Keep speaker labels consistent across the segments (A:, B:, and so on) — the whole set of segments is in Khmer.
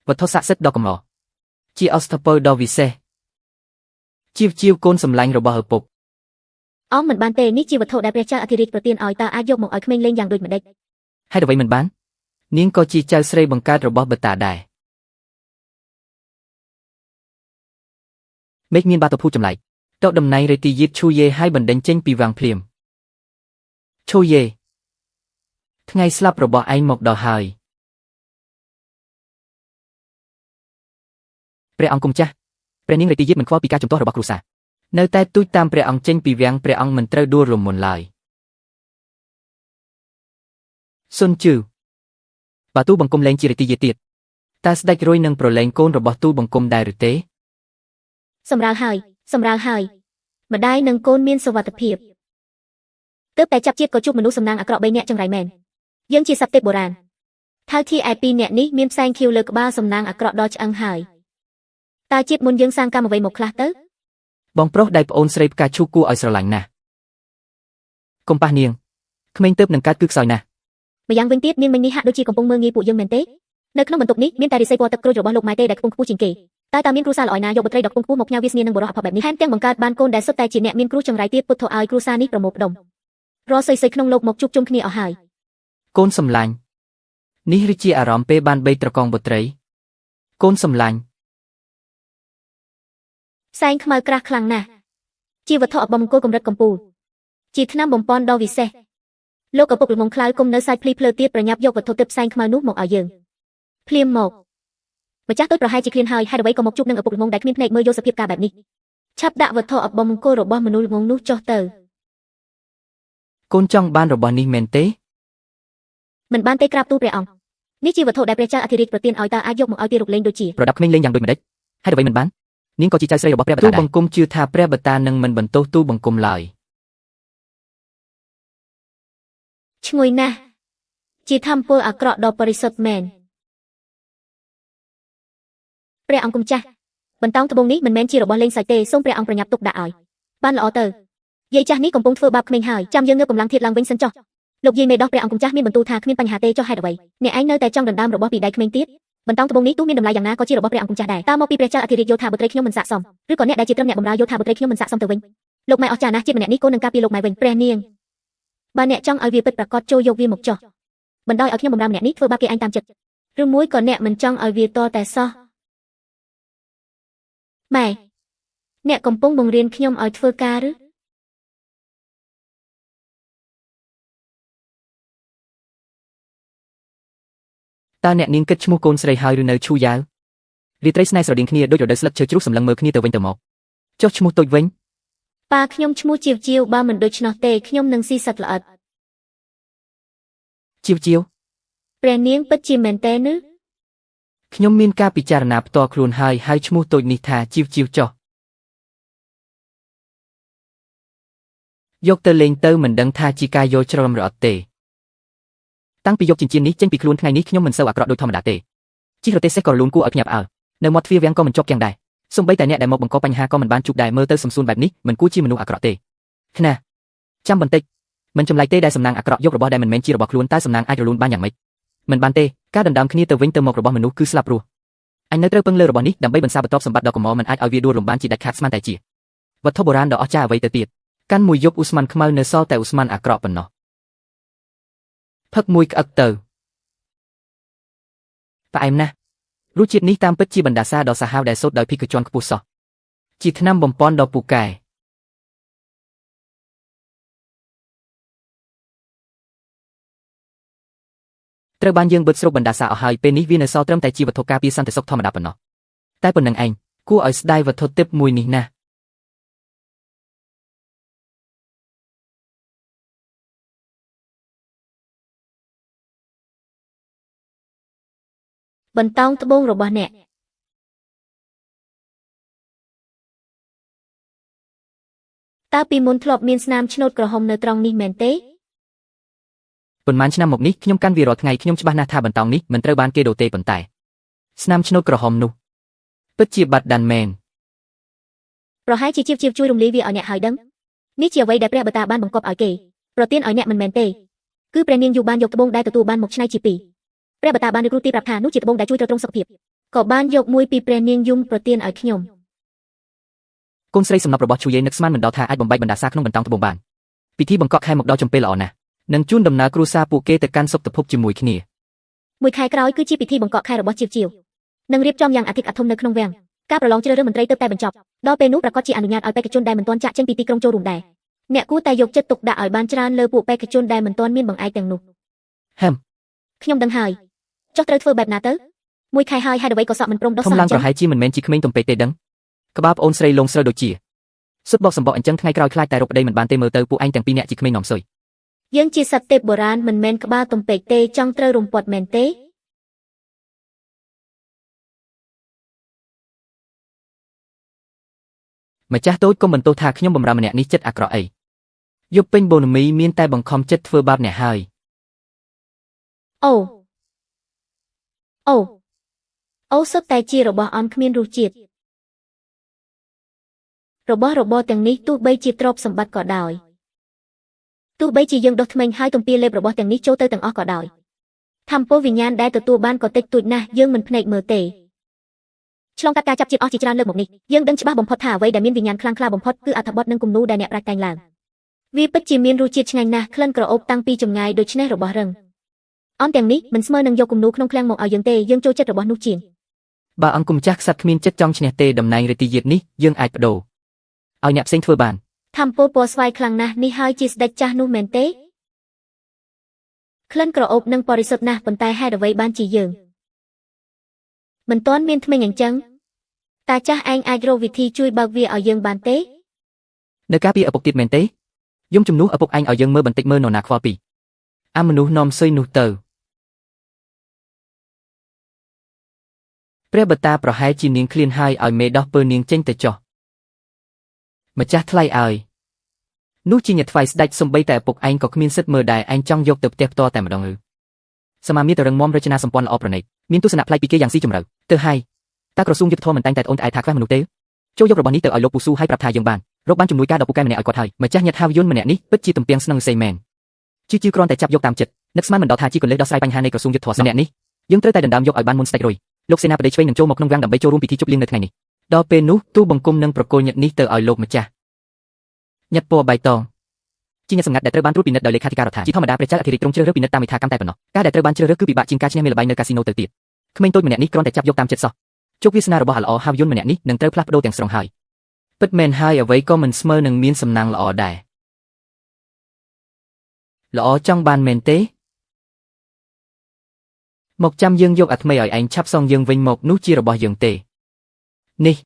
A: វត្ថុស័ក្តិសិទ្ធិដ៏កម្រជាអស្ថពលដ៏វិសេសជាវជាវកូនសម្លាញ់របស់ឪពុក
B: អមមិនបានទេនេះជាវត្ថុដែលព្រះចៅអធិរាជប្រទានឲ្យតើអាចយកមកឲ្យក្មេងលេងយ៉ាងដូចម្តេច
A: ហេតុអ្វីមិនបាននាងក៏ជាចៅស្រីបង្កើតរបស់បតាដែរមេឃមានបាតុភូតចម្លែកតកតំណែងរេទីយីតឈូយេឲ្យបណ្ដេញចេញពីវាំងភ្លាមឈូយេថ្ងៃស្លាប់របស់ឯងមកដល់ហើយព្រះអង្គគុំចាស់ព្រះនាងរេទីយីតមិនខ្វល់ពីការជំទាស់របស់គ្រួសារនៅតែទូចតាមព្រះអង្គចេញពីវាំងព្រះអង្គមិនត្រូវដួលរំមុនឡើយសុនជឺបើទូបង្គំលែងជារេទីយីតទៀតតើស្ដេចរុយនឹងប្រឡែងកូនរបស់ទូបង្គំដែរឬទេ
B: សម្រាលហើយសម្រាលហើយម្ដាយនិងកូនមានសុវត្ថិភាពទើបតែចាប់ជាតិក៏ជួបមនុស្សសំណាងអាក្រក់3នាក់ចង្រៃមែនយើងជាសត្វទេពបុរាណថៅធីឯ2នាក់នេះមានផ្សែងខៀវលើក្បាលសំណាងអាក្រក់ដល់ឆ្អឹងហើយតើជាតិមុនយើងសាងកម្មអ្វីមកខ្លះទៅ
A: បងប្រុសដែលប្អូនស្រីផ្កាឈូកគួរឲ្យស្រឡាញ់ណាស់កុំប៉ះនាងក្មេងទើបនឹងកើតគឺខ្សោយណាស់
B: ម្យ៉ាងវិញទៀតនាងមិញនេះហាក់ដូចជាកំពុងមើលងាយពួកយើងមែនទេនៅក្នុងបន្ទប់នេះមានតែរិស័យពណ៌ទឹកក្រូចរបស់លោកម៉ែទេដែលខ្ពង់ខ្ពស់ជាងគេតែតើមានគ្រួសារល្អណាយកបុត្រីដ៏ខ្ពង់ខ្ពស់មកផ្ញើវាសនានឹងបុរសអភ័ព្វបែបនេះថែមទាំងបង្កើតបានកូនដែលសុទ្ធតែជាអ្នកមានគ្រោះចង្រៃទៀតពុទ្ធឲ្យគ្រួសារនេះប្រមូលផ្ដុំរាល់សីសីក្នុងលោកមកជួបជុំគ្នាអស់ហើយ
A: កូនសម្លាញ់នេះឬជាអារម្មណ៍ពេលបានបីត្រកងបុត្រីកូនសម្លាញ់
B: ផ្សែងខ្មៅក្រាស់ខ្លាំងណាស់ជាវត្ថុអបមង្គលកម្រិតកំពូលជាថ្នាំបំពន់ដ៏វិសេសលោកឪពុកល្ងងខ្លៅគុំនៅសាច់ភ្លីភ្លើទៀតប្រញាប់យកវត្ថុទិព្វផ្សែងខ្មៅនោះមកឲ្យយើងភ្លាមមកម្ចាស់តូចប្រហែលជាឃ្លានហើយហេតុអ្វីក៏មកជួបនឹងឪពុកល្ងងដែលគ្មានភ្នែកមើលយកសភាពការបែបនេះឆាប់ដាក់វត្ថុអបមង្គលរបស់មនុស្សល្ងងនោះចុះទៅ
A: កូនចង់បានរបស់នេះមែនទេ
B: មិនបានទេក្រាបទូលព្រះអង្គនេះជាវត្ថុដែលព្រះចៅអធិរាជប្រទានឲ្យតើអាចយកមកឲ្យទារកលេងដូចជា
A: ប្រដាប់ក្មេងលេងយ៉ាងដូចម្តេចហេតុអ្វីមិនបាននាងក៏ជាចៅស្រីរបស់ព្រះបតាដែរទូបង្គំជឿថាព្រះបតានឹងមិនបន្ទោសទូបង្គំឡើយ
B: ឈ្ងុយណាស់ជាធម្មពលអាក្រក់ដ៏បរិសុទ្ធមែនព្រះអង្គគុំចាស់បន្តោងត្បូងនេះមិនមែនជារបស់លេងសើចទេសូមព្រះអង្គប្រញាប់ទុកដាក់ឲ្យបានល្អទៅយាយចាស់នេះកំពុងធ្វើបាបក្មេងហើយចាំយើងងើបកម្លាំងធាតឡើងវិញសិនចុះលោកយាយមេដោះព្រះអង្គគុំចាស់មានបន្ទូលថាគ្មានបញ្ហាទេចុះហេតុអ្វីអ្នកឯងនៅតែចង់ដណ្ដើមរបស់ពីដៃក្មេងទៀតបន្តោងត្បូងនេះទោះមានតម្លៃយ៉ាងណាក៏ជារបស់ព្រះអង្គគុំចាស់ដែរតើមកពីព្រះចៅអធិរាជយល់ថាបុត្រីខ្ញុំមិនស័ក្តិសមឬក៏អ្នកដែលជាត្រឹមអ្នកបម្រើយល់ថាបុត្រីខ្ញុំមិនស័ក្តិសមទៅវិញលោកម៉ែអស្ចារ្យណាស់ជាតិម្នាក់នេះកូននឹងការពារលោកម៉ែវិញព្រះនាងបើអ្នកចង់ឲ្យវាពិតប្រាកដចូលយកវាមកចុះបណ្ដោយឲ្យខ្ញុំបម្រើម្នាក់នេះធ្វើបាបគេឯងតាមចិត្តឬមួយក៏អ្នកមិនចង់ឲ្យវាតតែសោះម៉ែអ្នកកំពុងបង្រៀនខ្ញុំឲ្យធ្វើការឬ
A: តើអ្នកនាងគិតឈ្មោះកូនស្រីហើយឬនៅឈូយ៉ាវរាត្រីស្នេហ៍ស្រដៀងគ្នាដូចរដូវស្លឹកឈើជ្រុះសម្លឹងមើលគ្នាទៅវិញទៅមកចុះឈ្មោះតូចវិញ
B: ប៉ាខ្ញុំឈ្មោះជាវជាវបើមិនដូច្នោះទេខ្ញុំនឹងស៊ីសត្វល្អិត
A: ជាវជាវ
B: ព្រះនាងពិតជាមែនទេនឺ
A: ខ្ញុំមានការពិចារណាផ្ទាល់ខ្លួនហើយហើយឈ្មោះតូចនេះថាជីវជីវចុះយកទៅលេងទៅមិនដឹងថាជាការយល់ច្រឡំឬអត់ទេតាំងពីយកចិញ្ចៀននេះចេញពីខ្លួនថ្ងៃនេះខ្ញុំមិនសូវអាក្រក់ដូចធម្មតាទេជិះរទេះសេះក៏រលូនគួរឲ្យភ្ញាក់ផ្អើលនៅមាត់ទ្វារវាំងក៏មិនជាប់គាំងដែរសូម្បីតែអ្នកដែលមកបង្កបញ្ហាក៏មិនបានជួបដែរមើលទៅសំសួនបែបនេះមិនគួរជាមនុស្សអាក្រក់ទេខ្ណាចាំបន្តិចមិនចម្លែកទេដែលសំណាងអាក្រក់យករបស់ដែលមិនមែនជារបស់ខ្លួនតើសំណាងអាចរលូនបានយ៉ាងម៉េចមិនបានទេការដណ្ដើមគ្នាទៅវិញទៅមករបស់មនុស្សគឺស្លាប់រស់អញនៅត្រូវពឹងលើរបស់នេះដើម្បីបន្សាបបន្ទាប់សម្បត្តិដ៏កម្រមិនអាចឲ្យវាដួលរំបានជាដាច់ខាតស្មានតែជាវត្ថុបុរាណដ៏អស្ចារ្យអ្វីទៅទៀតកាន់មួយយប់ឧស្ម័នខ្មៅនៅសល់តែឧស្ម័នអាក្រក់ប៉ុណ្ណោះផឹកមួយក្អឹកទៅផ្អែមណាស់រសជាតិនេះតាមពិតជាបណ្ដាសាដ៏សាហាវដែលសូត្រដោយភិក្ខុជនខ្ពស់សោះជាថ្នាំបំពន់ដ៏ពូកែត្រូវបានយើងបិទស្រូបបណ្ដាសាអស់ហើយពេលនេះវានៅសល់ត្រឹមតែជាវត្ថុការពារសន្តិសុខធម្មតាប៉ុណ្ណោះតែប៉ុណ្ណឹងឯងគួរឲ្យស្ដាយវត្ថុទិព្វមួយនេះណាស់
B: បន្តោងត្បូងរបស់អ្នកតើពីមុនធ្លាប់មានស្នាមឆ្នូតក្រហមនៅត្រង់នេះមែនទេ
A: ប៉ុន្មានឆ្នាំមកនេះខ្ញុំកាន់វារាល់ថ្ងៃខ្ញុំច្បាស់ណាស់ថាបន្តោងនេះមិនត្រូវបានគេដូរទេប៉ុន្តែស្នាមឆ្នូតក្រហមនោះពិតជាបាត់ដានមែន
B: ប្រហែលជាជាវជាវជួយរំលាយវាឲ្យអ្នកហើយដឹងនេះជាអ្វីដែលព្រះបតាបានបង្គាប់ឲ្យគេប្រទានឲ្យអ្នកមិនមែនទេគឺព្រះនាងយូបានយកត្បូងដែលទទួលបានមកច្នៃជាពីរព្រះបតាបានរៀបគ្រូទីប្រាប់ថានោះជាត្បូងដែលជួយទ្រទ្រង់សុខភាព ក៏បានយកមួយពីព្រះនាងយំប្រទានឲ្យខ្ញុំ
A: កូនស្រីសំណប់របស់ឈូយេនឹកស្មានមិនដល់ថាអាចបំបែកបណ្ដាសាក្នុងបន្តោងត្បូងបានពិធីបង្កក់ខែមកដល់ចំពេលល្អណាស់នឹងជូនដំណើរគ្រួសារពួកគេទៅកាន់សុខភពជាមួយគ្នា
B: មួយខែក្រោយគឺជាពិធីបង្កក់ខែរបស់ជាវជាវនឹងរៀបចំយ៉ាងអធិកអធមនៅក្នុងវាំងការប្រឡងជ្រើសរើសមន្ត្រីទើបតែបញ្ចប់ដល់ពេលនោះប្រកាសជាអនុញ្ញាតឲ្យបេក្ខជនដែលមិនទាន់ចាក់ចេញពីទីក្រុងចូលរួមដែរអ្នកគួរតែយកចិត្តទុកដាក់ឲ្យបានច្រើនលើពួកបេក្ខជនដែលមិនទាន់មានបង្អែកទាំងនោះ
A: ហឹម
B: ខ្ញុំដឹងហើយចុះត្រូវធ្វើបែបណាទៅមួយខែហើយហេតុអ្វីក៏សក់មិនព្រមដោះ
A: ធំ
B: សោះអញ្ចឹង
A: ឡើងប្រហែលជាមិនមែនជាក្មេងទំពេកទេដឹងក្បាលប្អូនស្រីលងស្រូវដូចជាសុទ្ធបកសម្បកអញ្ចឹងថ្ងៃក្រោយខ្លាចតែរកប្តីមិនបានទេមើលទៅពួកឯងទាំងពីរនាក់ជាក្មេងនាំសុយ
B: យើងជាសត្វទេពបុរាណមិនមែនក្បាលទំពេកទេចង់ត្រូវរំពាត់មែនទេ
A: ម្ចាស់តូចកុំបន្ទោសថាខ្ញុំបំរើម្នាក់នេះចិត្តអាក្រក់អីយប់ពេញបូណមីមានតែបង្ខំចិត្តធ្វើបាបអ្នកហើយ
B: អូអូអូសុទ្ធតែជារបស់អន់គ្មានរសជាតិរបស់របរទាំងនេះទោះបីជាទ្រព្យសម្បត្តិក៏ដោយទោះបីជាយើងដុសធ្មេញហើយទំពាលេបរបស់ទាំងនេះចូលទៅទាំងអស់ក៏ដោយធម្មពលវិញ្ញាណដែលទទួលបានក៏តិចតួចណាស់យើងមិនភ្នែកមើលទេឆ្លងកាត់ការចាប់ជាតិអស់ជាច្រើនលើកមកនេះយើងដឹងច្បាស់បំផុតថាអ្វីដែលមានវិញ្ញាណខ្លាំងក្លាបំផុតគឺអត្ថបទនិងគំនូរដែលអ្នកប្រាជ្ញតែងឡើងវាពិតជាមានរសជាតិឆ្ងាញ់ណាស់ក្លិនក្រអូបតាំងពីចម្ងាយដូច្នេះរបស់រឹងអន់ទាំងនេះមិនស្មើនឹងយកគំនូរក្នុងឃ្លាំងមកឲ្យយើងទេយើងចូលចិត្តរបស់នោះជាង
A: បើអង្គម្ចាស់ខ្សាត់គ្មានចិត្តចង់ឈ្នះទេតំណែងរាទីយាទនេះយើងអាចបដូរឲ្យអ្នកផ្សេងធ្វើបាន
B: ធម្មពលពណ៌ស្វាយខ្លាំងណាស់នេះហើយជាស្ដេចចាស់នោះមែនទេក្លិនក្រអូបនិងបរិសុទ្ធណាស់ប៉ុន្តែហេតុអ្វីបានជាយើងមិនទាន់មានធ្មេញអញ្ចឹងតាចាស់ឯងអាចរកវិធីជួយបើកវាឲ្យយើងបានទេ
A: នៅការពីឪពុកទៀតមែនទេយំជំនួសឪពុកឯងឲ្យយើងមើលបន្តិចមើលនរណាខ្វល់ពីអាមនុស្សនាំសុយនោះទៅព្រះបតាប្រហែលជានាងឃ្លានហើយឲ្យមេដោះពើនាងចេញទៅចុះម្ចាស់ថ្លៃឲ្យនោះជាញាថ្វាយស្ដេចសំបីតែឪពុកឯងក៏គ្មានសិទ្ធិមើលដែរឯងចង់យកទៅផ្ទះផ្ទាល់តែម្ដងឬសមាមាត្ររឹងមាំរចនាសម្ព័ន្ធល្អប្រណិតមានទស្សនៈប្លែកពីគេយ៉ាងស៊ីជម្រៅទៅហើយតើក្រសួងយុទ្ធធម៌មិនតែងតែត្អូញត្អែថាខ្វះមនុស្សទេចូលយករបស់នេះទៅឲ្យលោកពូស៊ូឲ្យប្រាប់ថាយើងបានរកបានជំនួយការដល់ពូកែម្នាក់ឲ្យគាត់ហើយម្ចាស់ញាត់ហាវយន្តម្នាក់នេះពិតជាទំពាំងស្នឹងសេមែនជឿជឿគ្រាន់តែចាប់យកតាមចិត្តនឹកស្មានមិនដល់ថាជាកលិះដោះស្រាយបញ្ហានៃក្រសួងយុទ្ធធម៌ម្នាក់នេះយើងត្រូវតែដណ្ដើមយកឲ្យបានមុនស្ដេចរុយលោកសេនាបតីឆ្វេងនឹងចូលមកក្នុងវាំងដើម្បីចូលរួមពិធីជប់លៀងនៅថ្ងៃនេះដល់ពេលនោះទូបង្គំនឹងប្រគល់ញាត់នេះទៅឲ្យលោកម្ចាស់ញាត់ពណ៌បៃតងជាញាត់សម្ងាត់ដែលត្រូវបានត្រួតពិនិត្យដោយលេខាធិការដ្ឋានជាធម្មតាព្រះចៅអធិរាជទ្រង់ជ្រើសរើសពិនិត្យតាមវិធាកម្មតែប៉ុណ្ណោះការដែលត្រូវបានជ្រើសរើសគឺពិបាកជាងការឈ្នះមេល្បែងនៅកាស៊ីណូទៅទៀតក្មេងតូចម្នាក់នេះគ្រាន់តែចាប់យកតាមចិត្តសោះជោគវាសនារបស់អាល្អហាវយន្តម្នាក់នេះនឹងត្រូវផ្លាស់ប្ដូរទាំងស្រុងហើយពិតមែនហើយអ្វីក៏មិនស្មើនឹងមានសំណាងល្អដែរល្អចង់បានមែនទេមកចាំយើងយកអាថ្មីឲ្យឯងឆាប់សងយើងវិញមកនោះជារបស់យើងទេនេះ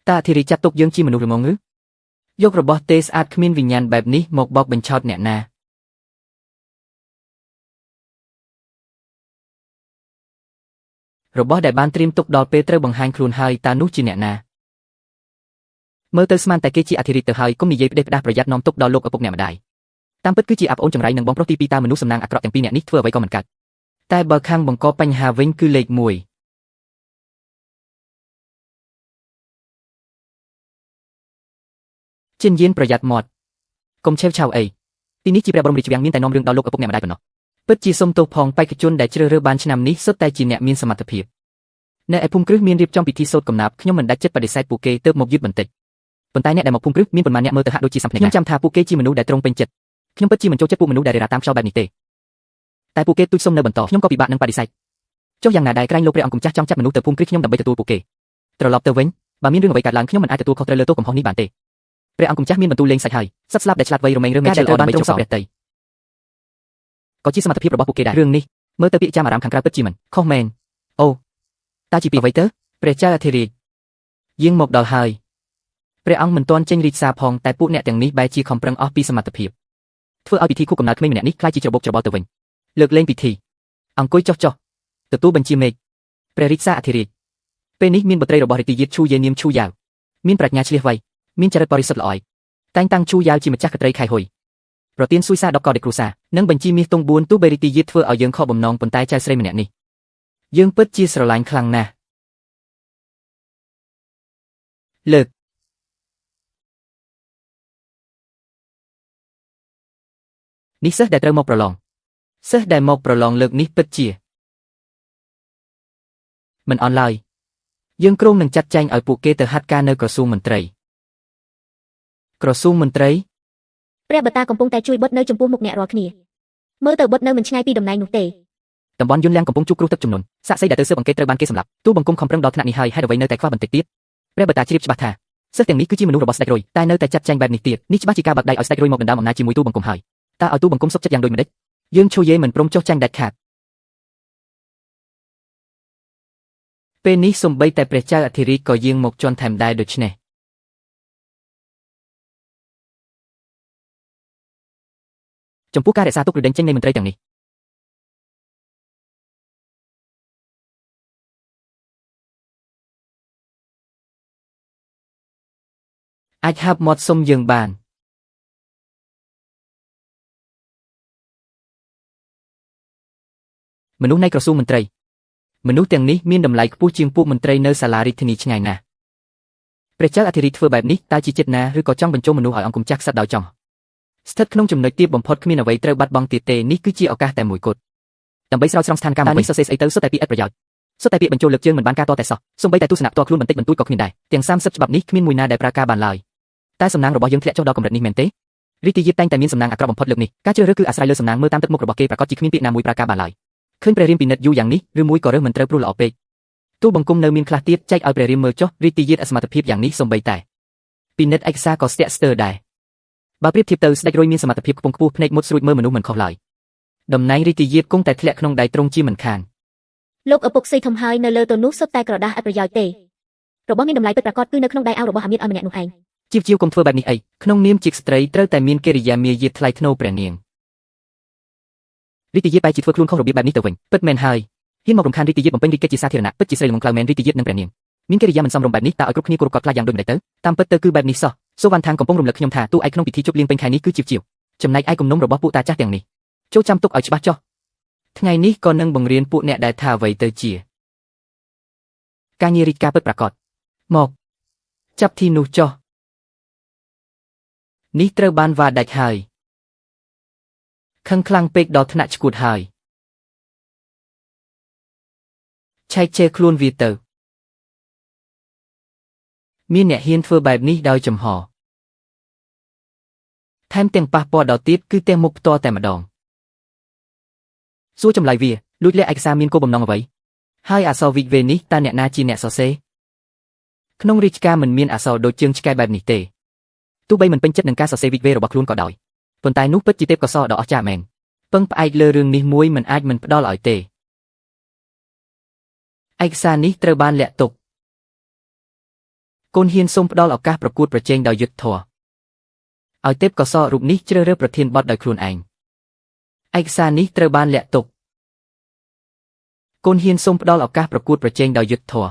A: តាអធិរាជចាត់ទុកយើងជាមនុស្សល្ងងឬយករបស់ទេស្អាតគ្មានវិញ្ញាណបែបនេះមកបោកបញ្ឆោតអ្នកណារបស់ដែលបានត្រៀមទុកដល់ពេលត្រូវបង្ហាញខ្លួនហើយតើនោះជាអ្នកណាមើលទៅស្មានតែគេជាអធិរាជទៅហើយកុំនិយាយផ្ដេសផ្ដាសប្រយ័ត្ននាំទុកដល់លោកឪពុកអ្នកម្ដាយតាមពិតគឺជាអាប់អូនចង្រៃនិងបងប្រុសទីពីរតើមនុស្សសំណាងអាក្រក់ទាំងពីរអ្នកនេះធ្វើអ្វីក៏មិនកើតតែបើខាងបង្កបញ្ហាវិញគឺលេខ1ជិនយានប្រយ័ត្នមាត់កុំឆេវឆាវអីទីនេះជាព្រះបរមរាជវាំងមានតែនាំរឿងដល់លោកឪពុកអ្នកម្ដាយប៉ុណ្ណោះពិតជាសុំទោសផងបេក្ខជនដែលជ្រើសរើសបានឆ្នាំនេះសុទ្ធតែជាអ្នកមានសមត្ថភាពនៅឯភូមិគ្រឹះមានរៀបចំពិធីសូត្រកំណាព្យខ្ញុំមិនដាច់ចិត្តបដិសេធពួកគេទើបមកយឺតបន្តិចប៉ុន្តែអ្នកដែលមកភូមិគ្រឹះមានប៉ុន្មានអ្នកមើលទៅហាក់ដូចជាសំភ្នែកខ្ញុំចាំថាពួកគេជាមនុស្សដែលត្រង់ពេញចិត្តខ្ញុំពិតជាមិនចូលចិត្តពួកមនុស្សដែលរារាតាមខ្យល់បែបនេះទេតែពួកគេទូចសុំនៅបន្តខ្ញុំក៏ពិបាកនឹងបដិសេធចុះយ៉ាងណាដែរក្រែងលោកព្រះអង្គម្ចាស់ចង់ចាត់មនុស្សទៅភូមិគ្រឹះខ្ញុំដើម្បីទទួលពួកគេត្រឡប់ទៅវិញបើមានរឿងអ្វីកើតឡើងខ្ញុំមិនអាចទទួលខុសត្រូវលើទោសកំហុសនេះបានទេព្រះអង្គម្ចាស់មានបន្ទូលលេងសាច់ហើយសត្វស្លាបដែលឆ្លាតវៃរមែងរើមេដែលត្រូវបានទ្រង់សពព្រះតីក៏ជាសមត្ថភាពរបស់ពួកគេដែររឿងនេះមើលទៅពាក្យចាំអារាមខាងក្រៅពិតជាមិនខុសមែនអូតើជាពីអ្វីទៅព្រះចៅអធិរាជយាងមកដល់ហើយព្រះអង្គមិនទាន់ចេញរាជសារផងតែពួកអ្នកទាំងនេះបែរជាខំប្រឹងអស់ពីសមត្ថភាពធ្វើឲ្យពិធីខួបកំណើតក្មេងម្នាក់នេះក្លាយជាច្របូកច្របល់ទៅវិញលើកលែងពិធីអង្គុយចុះចុះទទួលបញ្ជាមេឃព្រះរាជសារអធិរាជពេលនេះមានបុត្រីរបស់រាជយាទឈូយេនាមឈូយ៉ាវមានប្រាជ្ញាឆ្លៀសវៃមានចរិតបរិសុទ្ធល្អឯកតែងតាំងឈូយ៉ាវជាម្ចាស់ក្ត្រីខៃហ៊ុយប្រទានស៊ុយសា10កដេគ្រួសារនិងបញ្ជីមាសទង4ទោះបីរាជយាទធ្វើឲ្យយើងខកបំណងប៉ុន្តែចៅស្រីម្នាក់នេះយើងពិតជាស្រឡាញ់ខ្លាំងណាស់លើកនេះសិស្សដែលត្រូវមកប្រឡង សិស្សដែលមកប្រឡងលើកនេះពិតជាមិនអន់ឡើយយើងគ្រោងនឹងចាត់ចែងឲ្យពួកគេទៅហាត់ការនៅក្រសួងមន្ត្រីក្រសួងមន្ត្រី
B: ព្រះបតាកំពុងតែជួយបុត្រនៅចំពោះមុខអ្នករាល់គ្នាមើលទៅបុត្រនៅមិនឆ្ងាយពីតំណែងនោះទេ
A: តំបន់យុនលៀងកំពុងជួបគ្រោះទឹកជំនន់សាក្សីដែលទៅស៊ើបអង្កេតត្រូវបានគេសម្លាប់ទូលបង្គំខំប្រឹងដល់ថ្នាក់នេះហើយហេតុអ្វីនៅតែខ្វះបន្តិចទៀតព្រះបតាជ្រាបច្បាស់ថាសិស្សទាំងនេះគឺជាមនុស្សរបស់ស្ដេចរុយតែនៅតែចាត់ចែងបែបនេះទៀតនេះច្បាស់ជាការបើកដៃឲ្យស្ដេចរុយមកដណ្ដើមអំណាចជាមួយទូលបង្គំហើយតើឲ្យទូលបង្គំសុខចិត្តយ៉ាងដូចម្តេចយើងឈូយេមិនព្រមចុះចាញ់ដាច់ខាតពេលនេះសំបីតែព្រះចៅអធិរាជក៏យាងមកជន់ថែមដែរដូច្នេះចំពោះការរក្សាទុកឬដេញចេញនៃមន្ត្រីទាំងនេះអាចហាប់មាត់សុំយើងបានមនុស្សនៃក្រសួងមន្ត្រីមនុស្សទាំងនេះមានតម្លៃខ្ពស់ជាងពួកមន្ត្រីនៅសាលារាជធានីឆ្ងាយណាស់ព្រះចៅអធិរាជធ្វើបែបនេះតើជាចិត្តណាឬក៏ចង់បញ្ចូលមនុស្សឲ្យអង្គម្ចាស់ក្សត្រដោយចង់ស្ថិតក្នុងចំណុចទាបបំផុតគ្មានអ្វីត្រូវបាត់បង់ទៀតទេនេះគឺជាឱកាសតែមួយគត់ដើម្បីស្រោចស្រង់ស្ថានភាពមកវិញសរសេរស្អីទៅសុទ្ធតែពាក្យឥតប្រយោជន៍សុទ្ធតែពាក្យបញ្ចូលលើកជើងមិនបានការតតែសោះសូម្បីតែទស្សនៈផ្ទាល់ខ្លួនបន្តិចបន្តួចក៏គ្មានដែរទាំង30ច្បាប់នេះគ្មានមួយណាដែលប្រើការបានឡើយតែសំណាងរបស់យើងធ្លាក់ចុះដល់កម្រិតនេះមែនទេរីតិយាតែងតែមានសំណាងអាក្រក់បំផុតលើកនេះការជ្រើសរើសគឺអាស្រ័យលើសំណាងមើលតាមទឹកមុខរបស់គេប្រាកដជាគ្មានពាក្យណាមួយប្រើការបានឡើយឃើញព្រះរាមពិនិត្យយូរយ៉ាងនេះឬមួយក៏រើសមិនត្រូវព្រោះល្អពេកទូលបង្គំនៅមានខ្លះទៀតចែកឲ្យព្រះរាមមើលចុះរីតិយាអសមត្ថភាពយ៉ាងនេះសូម្បីតែពិនិត្យឯកសារក៏ស្ទាក់ស្ទើរដែរបើប្រៀបធៀបទៅស្ដេចរុយមានសមត្ថភាពខ្ពង់ខ្ពស់ភ្នែកមុតស្រួចមើលមនុស្សមិនខុសឡើយតំណែងរីតិយាគង់តែធ្លាក់ក្នុងដៃទ្រង់ជាមិនខាន
B: លោកឪពុកស៊ីធំហើយនៅលើទៅនោះសុទ្ធតែក្រដាសឥតប្រយោជន៍ទេរបស់មានតម្លៃពិតប្រាកដគឺនៅក្នុងដៃអាវរបស់អាមៀតឲ្យម្នាក់នោះឯង
A: ជាវជាវកុំធ្វើបែបនេះអីក្នុងនាមជាស្ត្រីត្រូវតែមានកិរិយាមារយាទថ្លៃថ្នូរព្រះនាងរីតិយាបែរជាធ្វើខ្លួនខុសរបៀបបែបនេះទៅវិញពិតមែនហើយហ៊ានមករំខានរីតិយាបំពេញរាជកិច្ចជាសាធារណៈពិតជាស្រីល្ងង់ខ្លៅមែនរីតិយានិងព្រះនាងមានកិរិយាមិនសមរម្យបែបនេះតើឲ្យគ្រប់គ្នាគោរពកោតខ្លាចយ៉ាងដូចម្តេចទៅតាមពិតទៅគឺបែបនេះសោះសូវ៉ាន់ថាងកំពុងរំលឹកខ្ញុំថាតួឯកក្នុងពិធីជប់លៀងពេញខែនេះគឺជាវជាវចំណែកឯគំនុំរបស់ពួកតាចាស់ទាំងនេះចូលចាំទុកឲ្យច្បាស់ចុះថ្ងៃនេះក៏នឹងបង្រៀនពួកអ្នកដែលថាអ្វីទៅជាការងាររាជការពិតប្រាកដមកចាប់ទីនោះចុះនេះត្រូវបានវ៉ាដាច់ហើយខឹងខ្លាំងពេកដល់ថ្នាក់ឈួតហើយឆែកឆេរខ្លួនវាទៅមានអ្នកហ៊ានធ្វើបែបនេះដោយចំហថែមទាំងប៉ះពាល់ដល់ទៀតគឺទាំងមុខផ្ទាល់តែម្ដងសួរចម្លើយវាលួចលាក់ឯកសារមានគោលបំណងអ្វីហើយអក្សរវិកវេនេះតើអ្នកណាជាអ្នកសរសេរក្នុងរាជការមិនមានអក្សរដូចជើងឆ្កែបែបនេះទេទោះបីមិនពេញចិត្តនឹងការសរសេរវិកវេរបស់ខ្លួនក៏ដោយប៉ុន្តែនោះពិតជាទេពកោសល្យដ៏អស្ចារ្យមែនពឹងផ្អែកលើរឿងនេះមួយមិនអាចមិនផ្ដល់ឲ្យទេឯកសារនេះត្រូវបានលាក់ទុកកូនហ៊ានសូមផ្ដល់ឱកាសប្រកួតប្រជែងដោយយុត្តិធម៌ឲ្យទេពកោសល្យរូបនេះជ្រើសរើសប្រធានបទដោយខ្លួនឯងឯកសារនេះត្រូវបានលាក់ទុកកូនហ៊ានសូមផ្ដល់ឱកាសប្រកួតប្រជែងដោយយុត្តិធម៌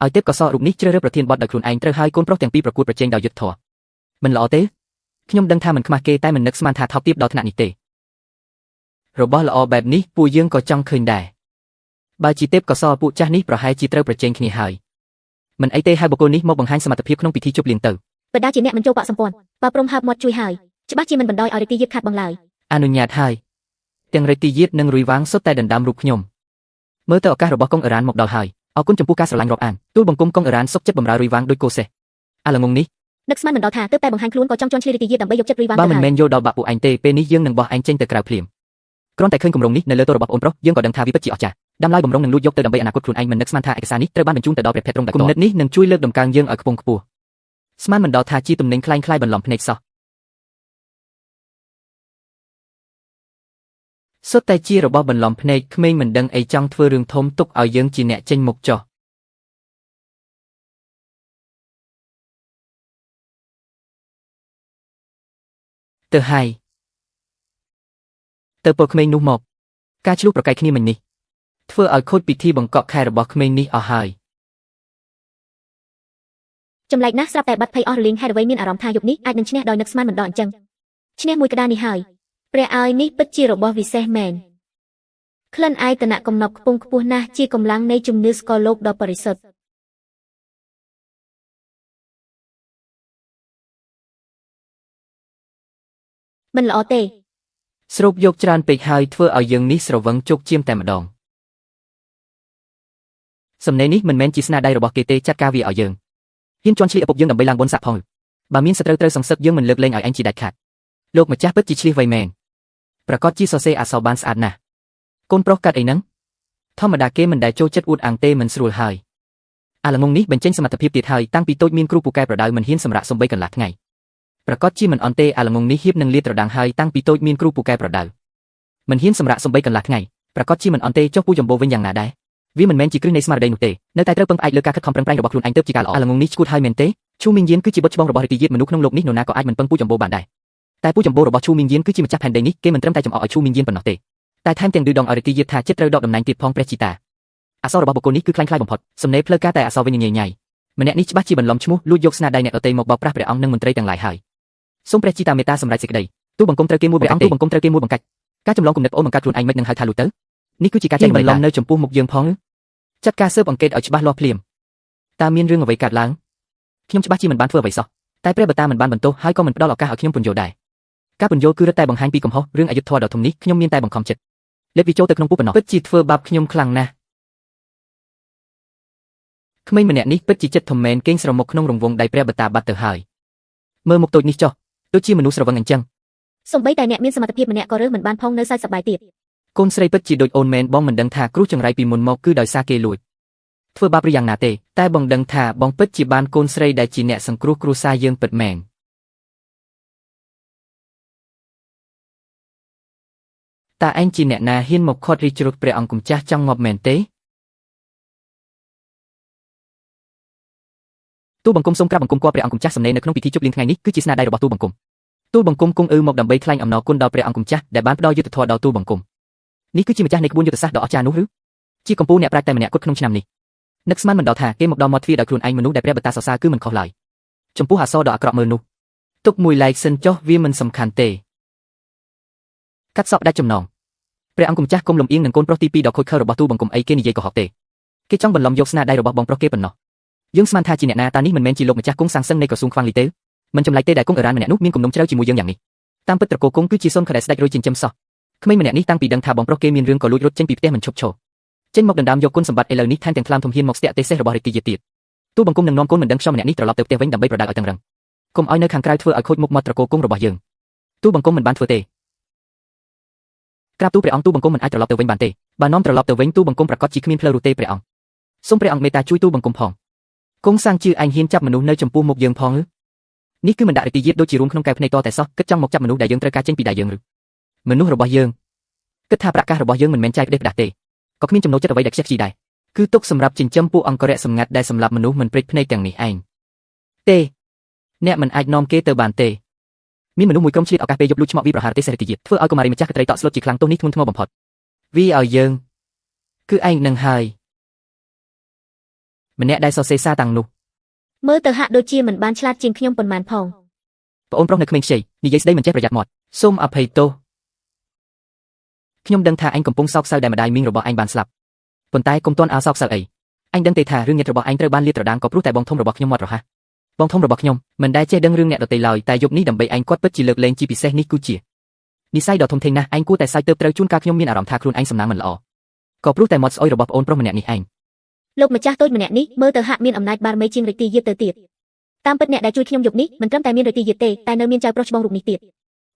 A: ឲ្យទេពកោសល្យរូបនេះជ្រើសរើសប្រធានបទដោយខ្លួនឯងត្រូវហើយកូនប្រុសទាំងពីរប្រកួតប្រជែងដោយយុត្តិធម៌មិនល្អទេខ្ញុំដឹងថាមិនខ្មាស់គេតែមិននឹកស្មានថាថោកទាបដល់ថ្នាក់នេះទេរបស់ល្អបែបនេះពួកយើងក៏ចង់ឃើញដែរបើជាទេពកោសល្យពួកចាស់នេះប្រហែលជាត្រូវប្រជែងគ្នាហើយមិនអីទេហើយបុគ្គលនេះមកបង្ហាញសមត្ថភាពក្នុងពិធីជប់លៀងទៅ
B: បដាជាអ្នកមិនចូលបកសម្ព័ន្ធបើព្រមហើបមាត់ជួយហើយច្បាស់ជាមិនបណ្ដោយឲ្យរិទ្ធីយាទខាត់បងឡើយ
A: អនុញ្ញាតហើយទាំងរិទ្ធីយាទនិងរុយវាងសុទ្ធតែដណ្ដើមរូបខ្ញុំមើលទៅឱកាសរបស់កុងអ៊ីរ៉ានមកដល់ហើយអរគុណចំពោះការស្រឡាញ់រាប់អានទូលបង្គំកុងអ៊ីរ៉ានសុខចិត្តបម្រើរុយវាងដូចគោសេះអាល្ងងនេះ
B: នឹកស្មានមិនដល់ថាទើបតែបង្ហាញខ្លួនក៏ចង់ជន់ឈ្លីរិទ្ធីយាទដើម្បីយកចិត្តរុយវាង
A: បើ
B: ទៅហើយ
A: មិនមែនយល់ដល់បាក់ពួកឯងទេពេលនេះយើងនឹងបោះឯងចេញទៅក្រៅភ្លាមគ្រាន់តែឃើញគម្រោងនេះនៅលើទោរបស់ប្អូនប្រុសយើងក៏ដឹងថាវាពិតជាអស្ចារ្យដាំឡើយបំរុងនឹងលួចយកទៅដើម្បីអនាគតខ្លួនឯងមិននឹកស្មានថាឯកសារនេះត្រូវបានបញ្ជូនទៅដល់ព្រះភ័ក្ត្រទ្រង់ដោយផ្ទាល់គំនិតនេះនឹងជួយលើកតម្កើងយើងឲ្យខ្ពង់ខ្ពស់ស្មានមិនដល់ថាជាទំនិញក្លែងក្លាយបន្លំភ្នែកសោះសុទ្ធតែជារបស់បន្លំភ្នែកក្មេងមិនដឹងអីចង់ធ្វើរឿងធំទុកឲ្យយើងជាអ្នកចេញមុខចុះទៅហើយទៅពលក្មេងនោះមកការឆ្លោះប្រកែកគ្នាមិញនេះធ្វើឲ្យខូចពិធីបង្កក់ខែរបស់ក្មេងនេះអស់ហើយ
B: ចម្លែកណាស់ស្រាប់តែបាត់ភ័យអស់រលីងហេតុអ្វីមានអារម្មណ៍ថាយប់នេះអាចនឹងឈ្នះដោយនឹកស្មានមិនដល់អញ្ចឹងឈ្នះមួយក្តារនេះហើយព្រះឲ្យនេះពិតជារបស់វិសេសមែនក្លិនអាយតនៈកំណប់ខ្ពង់ខ្ពស់ណាស់ជាកម្លាំងនៃជំនឿស្កលលោកដ៏បរិសុទ្ធមិនល្អទេ
A: ស្រូបយកច្រើនពេកហើយធ្វើឲ្យយើងនេះស្រវឹងជោគជាមតែម្ដងសំណេរនេះមិនមែនជាស្នាដៃរបស់គេទេចាត់ការវាឲ្យយើងហ៊ានជន់ឈ្លីឪពុកយើងដើម្បីឡើងបុណ្យស័ក្តិផងបើមានសត្រូវត្រូវសង្សឹកយើងមិនលើកលែងឲ្យឯងជាដាច់ខាតលោកម្ចាស់ពិតជាឈ្លីសវៃមែនប្រកាសជាសរសេរអក្សរបានស្អាតណាស់កូនប្រុសកាត់អីហ្នឹងធម្មតាគេមិនដែលចូលចិត្តអួតអាងទេមិនស្រួលហើយអាល្ងងនេះបញ្ចេញសមត្ថភាពទៀតហើយតាំងពីតូចមានគ្រូពូកែប្រដៅមិនហ៊ានសម្រាកសំបីកន្លះថ្ងៃប្រកាសជាមិនអន់ទេអាល្ងងនេះហៀបនឹងលាតត្រដាងហើយតាំងពីតូចមានគ្រូពូកែប្រដៅមិនហ៊ានសម្រាកសំបីកន្លះថ្ងៃប្រកាសជាមិនអន់ទេចុះពូចំបោវិញយ៉ាងណាដែរវាមិនមែនជាគ្រឹះនៃស្មារតីនោះទេនៅតែត្រូវពឹងផ្អែកលើការខិតខំប្រឹងប្រែងរបស់ខ្លួនឯងទើបជាការល្អអាល្ងងនេះឈួតហើយមែនទេឈូមីងយៀនគឺជាបុត្រច្បងរបស់រាជទាយាទមនុស្សក្នុងលោកនេះនរណាក៏អាចមិនពឹងពូចំបោបានដែរតែពូចំបោរបស់ឈូមីងយៀនគឺជាម្ចាស់ផែនដីនេះគេមិនត្រឹមតែចំអកឲ្យឈូមីងយៀនប៉ុណ្ណោះទេតែថែមទាំងឌឺដងឲ្យរាជទាយាទថាចិត្តត្រូវដកតំណែងទៀតផងព្រះជីតាអក្សររបស់បុគ្គលនេះគឺคล้ายៗបំផុតសំណេរផ្លូវការតែអក្សរវិញញញញ៉ៃម្នាក់នេះច្បាស់ជាបន្លំឈ្មោះលួចយកស្នាដៃអ្នកដទៃមកបោកប្រាស់ព្រះអង្គនិងមន្ត្រីទាំងឡាយហើយសូមព្រះជីតាមេត្តាសម្រេចសេចក្តីទូបង្គំត្រូវគេមួយព្រះអង្គទូបង្គំត្រូវគេមួយបង្កាច់ការចម្លងគំនិតប្អូនបង្កើតខ្លួនឯងមិននឹងហៅថាលួចទៅនេះគឺជាការចែករំលែកនៅចំពោះមុខយើងផងចាត់ការស៊ើបអង្កេតឲ្យច្បាស់លាស់ភ្លាមតើមានរឿងអ្វីកើតឡើងខ្ញុំច្បាស់ជាមិនបានធ្វើអ្វីសោះតែព្រះបតាមិនបានបន្ទោសហើយក៏មិនផ្ដល់ឱកាសឲ្យខ្ញុំពន្យល់ដែរការពន្យល់គឺរឹតតែបង្ហាញពីកំហុសរឿងអយុត្តិធម៌ដ៏ធំនេះខ្ញុំមានតែបង្ខំចិត្តលេបវាចូលទៅក្នុងពោះប៉ុណ្ណោះពិតជាធ្វើបាបខ្ញុំខ្លាំងណាស់ក្មេងម្នាក់នេះពិតជាចិត្តធំមែនកេងស្រមុកក្នុងរង្វង់ដៃព្រះបតាបាត់ទៅហើយមើលមុខតូចនេះចុះដូចជាមនុស្សស្រវឹងអញ្ចឹង
B: សំបីតែអ្នកមានសមត្ថភាពម្នាក់ក៏រើសមិនបានផងនៅសើចសប្បាយទៀត
A: កូនស្រីពិតជាដូចអូនមែនបងមិនដឹងថាគ្រោះចង្រៃពីមុនមកគឺដោយសារគេលួចធ្វើបាបឬយ៉ាងណាទេតែបងដឹងថាបងពិតជាបានកូនស្រីដែលជាអ្នកសង្គ្រោះគ្រួសារយើងពិតមែនតើឯងជាអ្នកណាហ៊ានមកខាត់រីជ្រុតព្រះអង្គម្ចាស់ចង់ងាប់មែនទេទូលបង្គំសូមក្រាបបង្គំគាល់ព្រះអង្គម្ចាស់សំណេរនៅក្នុងពិធីជប់លៀងថ្ងៃនេះគឺជាស្នាដៃរបស់ទូលបង្គំទូលបង្គំគង់អឺមកដើម្បីថ្លែងអំណរគុណដល់ព្រះអង្គម្ចាស់ដែលបានផ្ដល់យុត្តិធម៌ដល់ទូលបង្គំនេះគឺជាម្ចាស់នៃក្បួនយុទ្ធសាស្ត្រដ៏អស្ចារ្យនោះឬជាកម្ពូលអ្នកប្រាជ្ញតែម្នាក់គត់ក្នុងឆ្នាំនេះនឹកស្មានមិនដល់ថាគេមកដល់មាត់ទ្វារដោយខ្លួនឯងមនុស្សដែលព្រះបតាសរសើរគឺមិនខុសឡើយចំពោះអក្សរដ៏អាក្រក់មើលនោះទុកមួយឡែកសិនចុះវាមិនសំខាន់ទេកាត់សក់ដាច់ចំណងព្រះអង្គម្ចាស់គុំលំអៀងនឹងកូនប្រុសទី2ដ៏ខូចខើរបស់ទូលបង្គំអីគេនិយាយកុហកទេគេចង់បន្លំយកស្នាដៃរបស់បងប្រុសគេប៉ុណ្ណោះយើងស្មានថាជាអ្នកណាតានេះមិនមែនជាលោកម្ចាស់គង់សាំងសឹងនៃក្រសួងខ្វាងលីទេមិនចម្លែកទេដែលគង់អ៊ីរ៉ានម្នាក់នោះមានគំនុំជ្រៅជាមួយយើងយ៉ាងនេះតាមពិតត្រកូលគង់គឺជាសូនខដែលស្ដេចរួចចិញ្ចឹមសោះក្មេងម្នាក់នេះតាំងពីដឹងថាបងប្រុសគេមានរឿងក៏លួចរត់ចេញពីផ្ទះមិនឈប់ឈរចេញមកដណ្ដើមយកគុណសម្បត្តិឥឡូវនេះថែមទាំងថ្លើមធំហ៊ានមកស្ទាក់ទេសេះរបស់រាជទាយាទទៀតទូលបង្គំនឹងនាំកូនមិនដឹងខ្យល់ម្នាក់នេះត្រឡប់ទៅផ្ទះវិញដើម្បីប្រដៅឲ្យតឹងរឹងកុំឲ្យនៅខាងក្រៅធ្វើឲ្យខូចមុខមាត់ត្រកូលគង់របស់យើងទូលបង្គំមិនបានធ្វើទេក្រាបទូលព្រះអង្គទូលបង្គំមិនអាចត្រឡប់ទៅវិញបានទេបើនាំត្រឡប់ទៅវិញទូលបង្គំប្រកាសជាគ្មានផ្លូវរស់ទេព្រះអង្គសូមព្រះអង្គមេត្តាជួយទូលបង្គំផងគង់សាំងជឿឯងហ៊ានចាប់មនុស្សនៅចំពោះមុខយើងផងឬនេះគឺមិនដាក់រាជទាយាទដូចជារួមក្នុងកែវភ្នែកតតែសោះគិតចង់មកចាប់មនុស្សដែលយើងត្រូវការចេញពីដៃយើងឬមនុស្សរបស់យើងគិតថាប្រកាសរបស់យើងមិនមែនចែកផ្ដេសផ្ដាស់ទេក៏គ្មានចំណូលចិត្តអ្វីដែលខ្ជិះខ្ជីដែរគឺទុកសម្រាប់ចិញ្ចឹមពួកអង្គរៈសម្ងាត់ដែលសម្លាប់មនុស្សមិនព្រេចភ្នែកទាំងនេះឯងទេអ្នកមិនអាចនាំគេទៅបានទេមានមនុស្សមួយក្រុមឆ្លៀតឱកាសពេលយប់លួចឆ្មក់វាប្រហារទេសរាជទាយាទធ្វើឲ្យកុមារីម្ចាស់ក្ត្រីតក់ស្លុតជាខ្លាំងទោសនេះធ្ងន់ធ្ងរបំផុតវាឲ្យយើងគឺឯងនឹងហើយម្នាក់ដែលសរសេរសារតាំងនោះ
B: មើលទៅហាក់ដូចជាមិនបានឆ្លាតជាងខ្ញុំប៉ុន្មានផង
A: ប្អូនប្រុសនៅក្មេងខ្ចីនិយាយស្ដីមិនចេះប្រយ័ត្នមាត់សូមអភ័យទោសខ្ញុំដឹងថាឯងកំពុងសោកសៅដែលម្ដាយមីងរបស់ឯងបានស្លាប់ប៉ុន្តែកុំទាន់អោសោកសៅអីឯងដឹងទេថារឿងញាតិរបស់ឯងត្រូវបានលាតត្រដាងក៏ព្រោះតែបងធំរបស់ខ្ញុំមាត់រហ័សបងធំរបស់ខ្ញុំមិនដែលចេះដឹងរឿងអ្នកដទៃឡើយតែយប់នេះដើម្បីឯងគាត់ពិតជាលើកលែងជាពិសេសនេះគឺជានិស័យដ៏ធំធេងណាស់ឯងគួរតែសើចទើបត្រូវជួនកាលខ្ញុំមានអារម្មណ៍ថាខ្លួនឯងសំណាងមិនល្អក៏ព្រោះតែមាត់ស្អុយរបស់ប្អូនប្រុសម្នាក់នេះឯង
B: លោកម្ចាស់តូចម្នាក់នេះមើលទៅហាក់មានអំណាចបារមីជាងរាជទាយាទទៅទៀតតាមពិតអ្នកដែលជួយខ្ញុំយប់នេះមិនត្រឹមតែមានរាជទាយាទទេតែនៅមានចៅប្រុសច្បងរូបនេះទៀត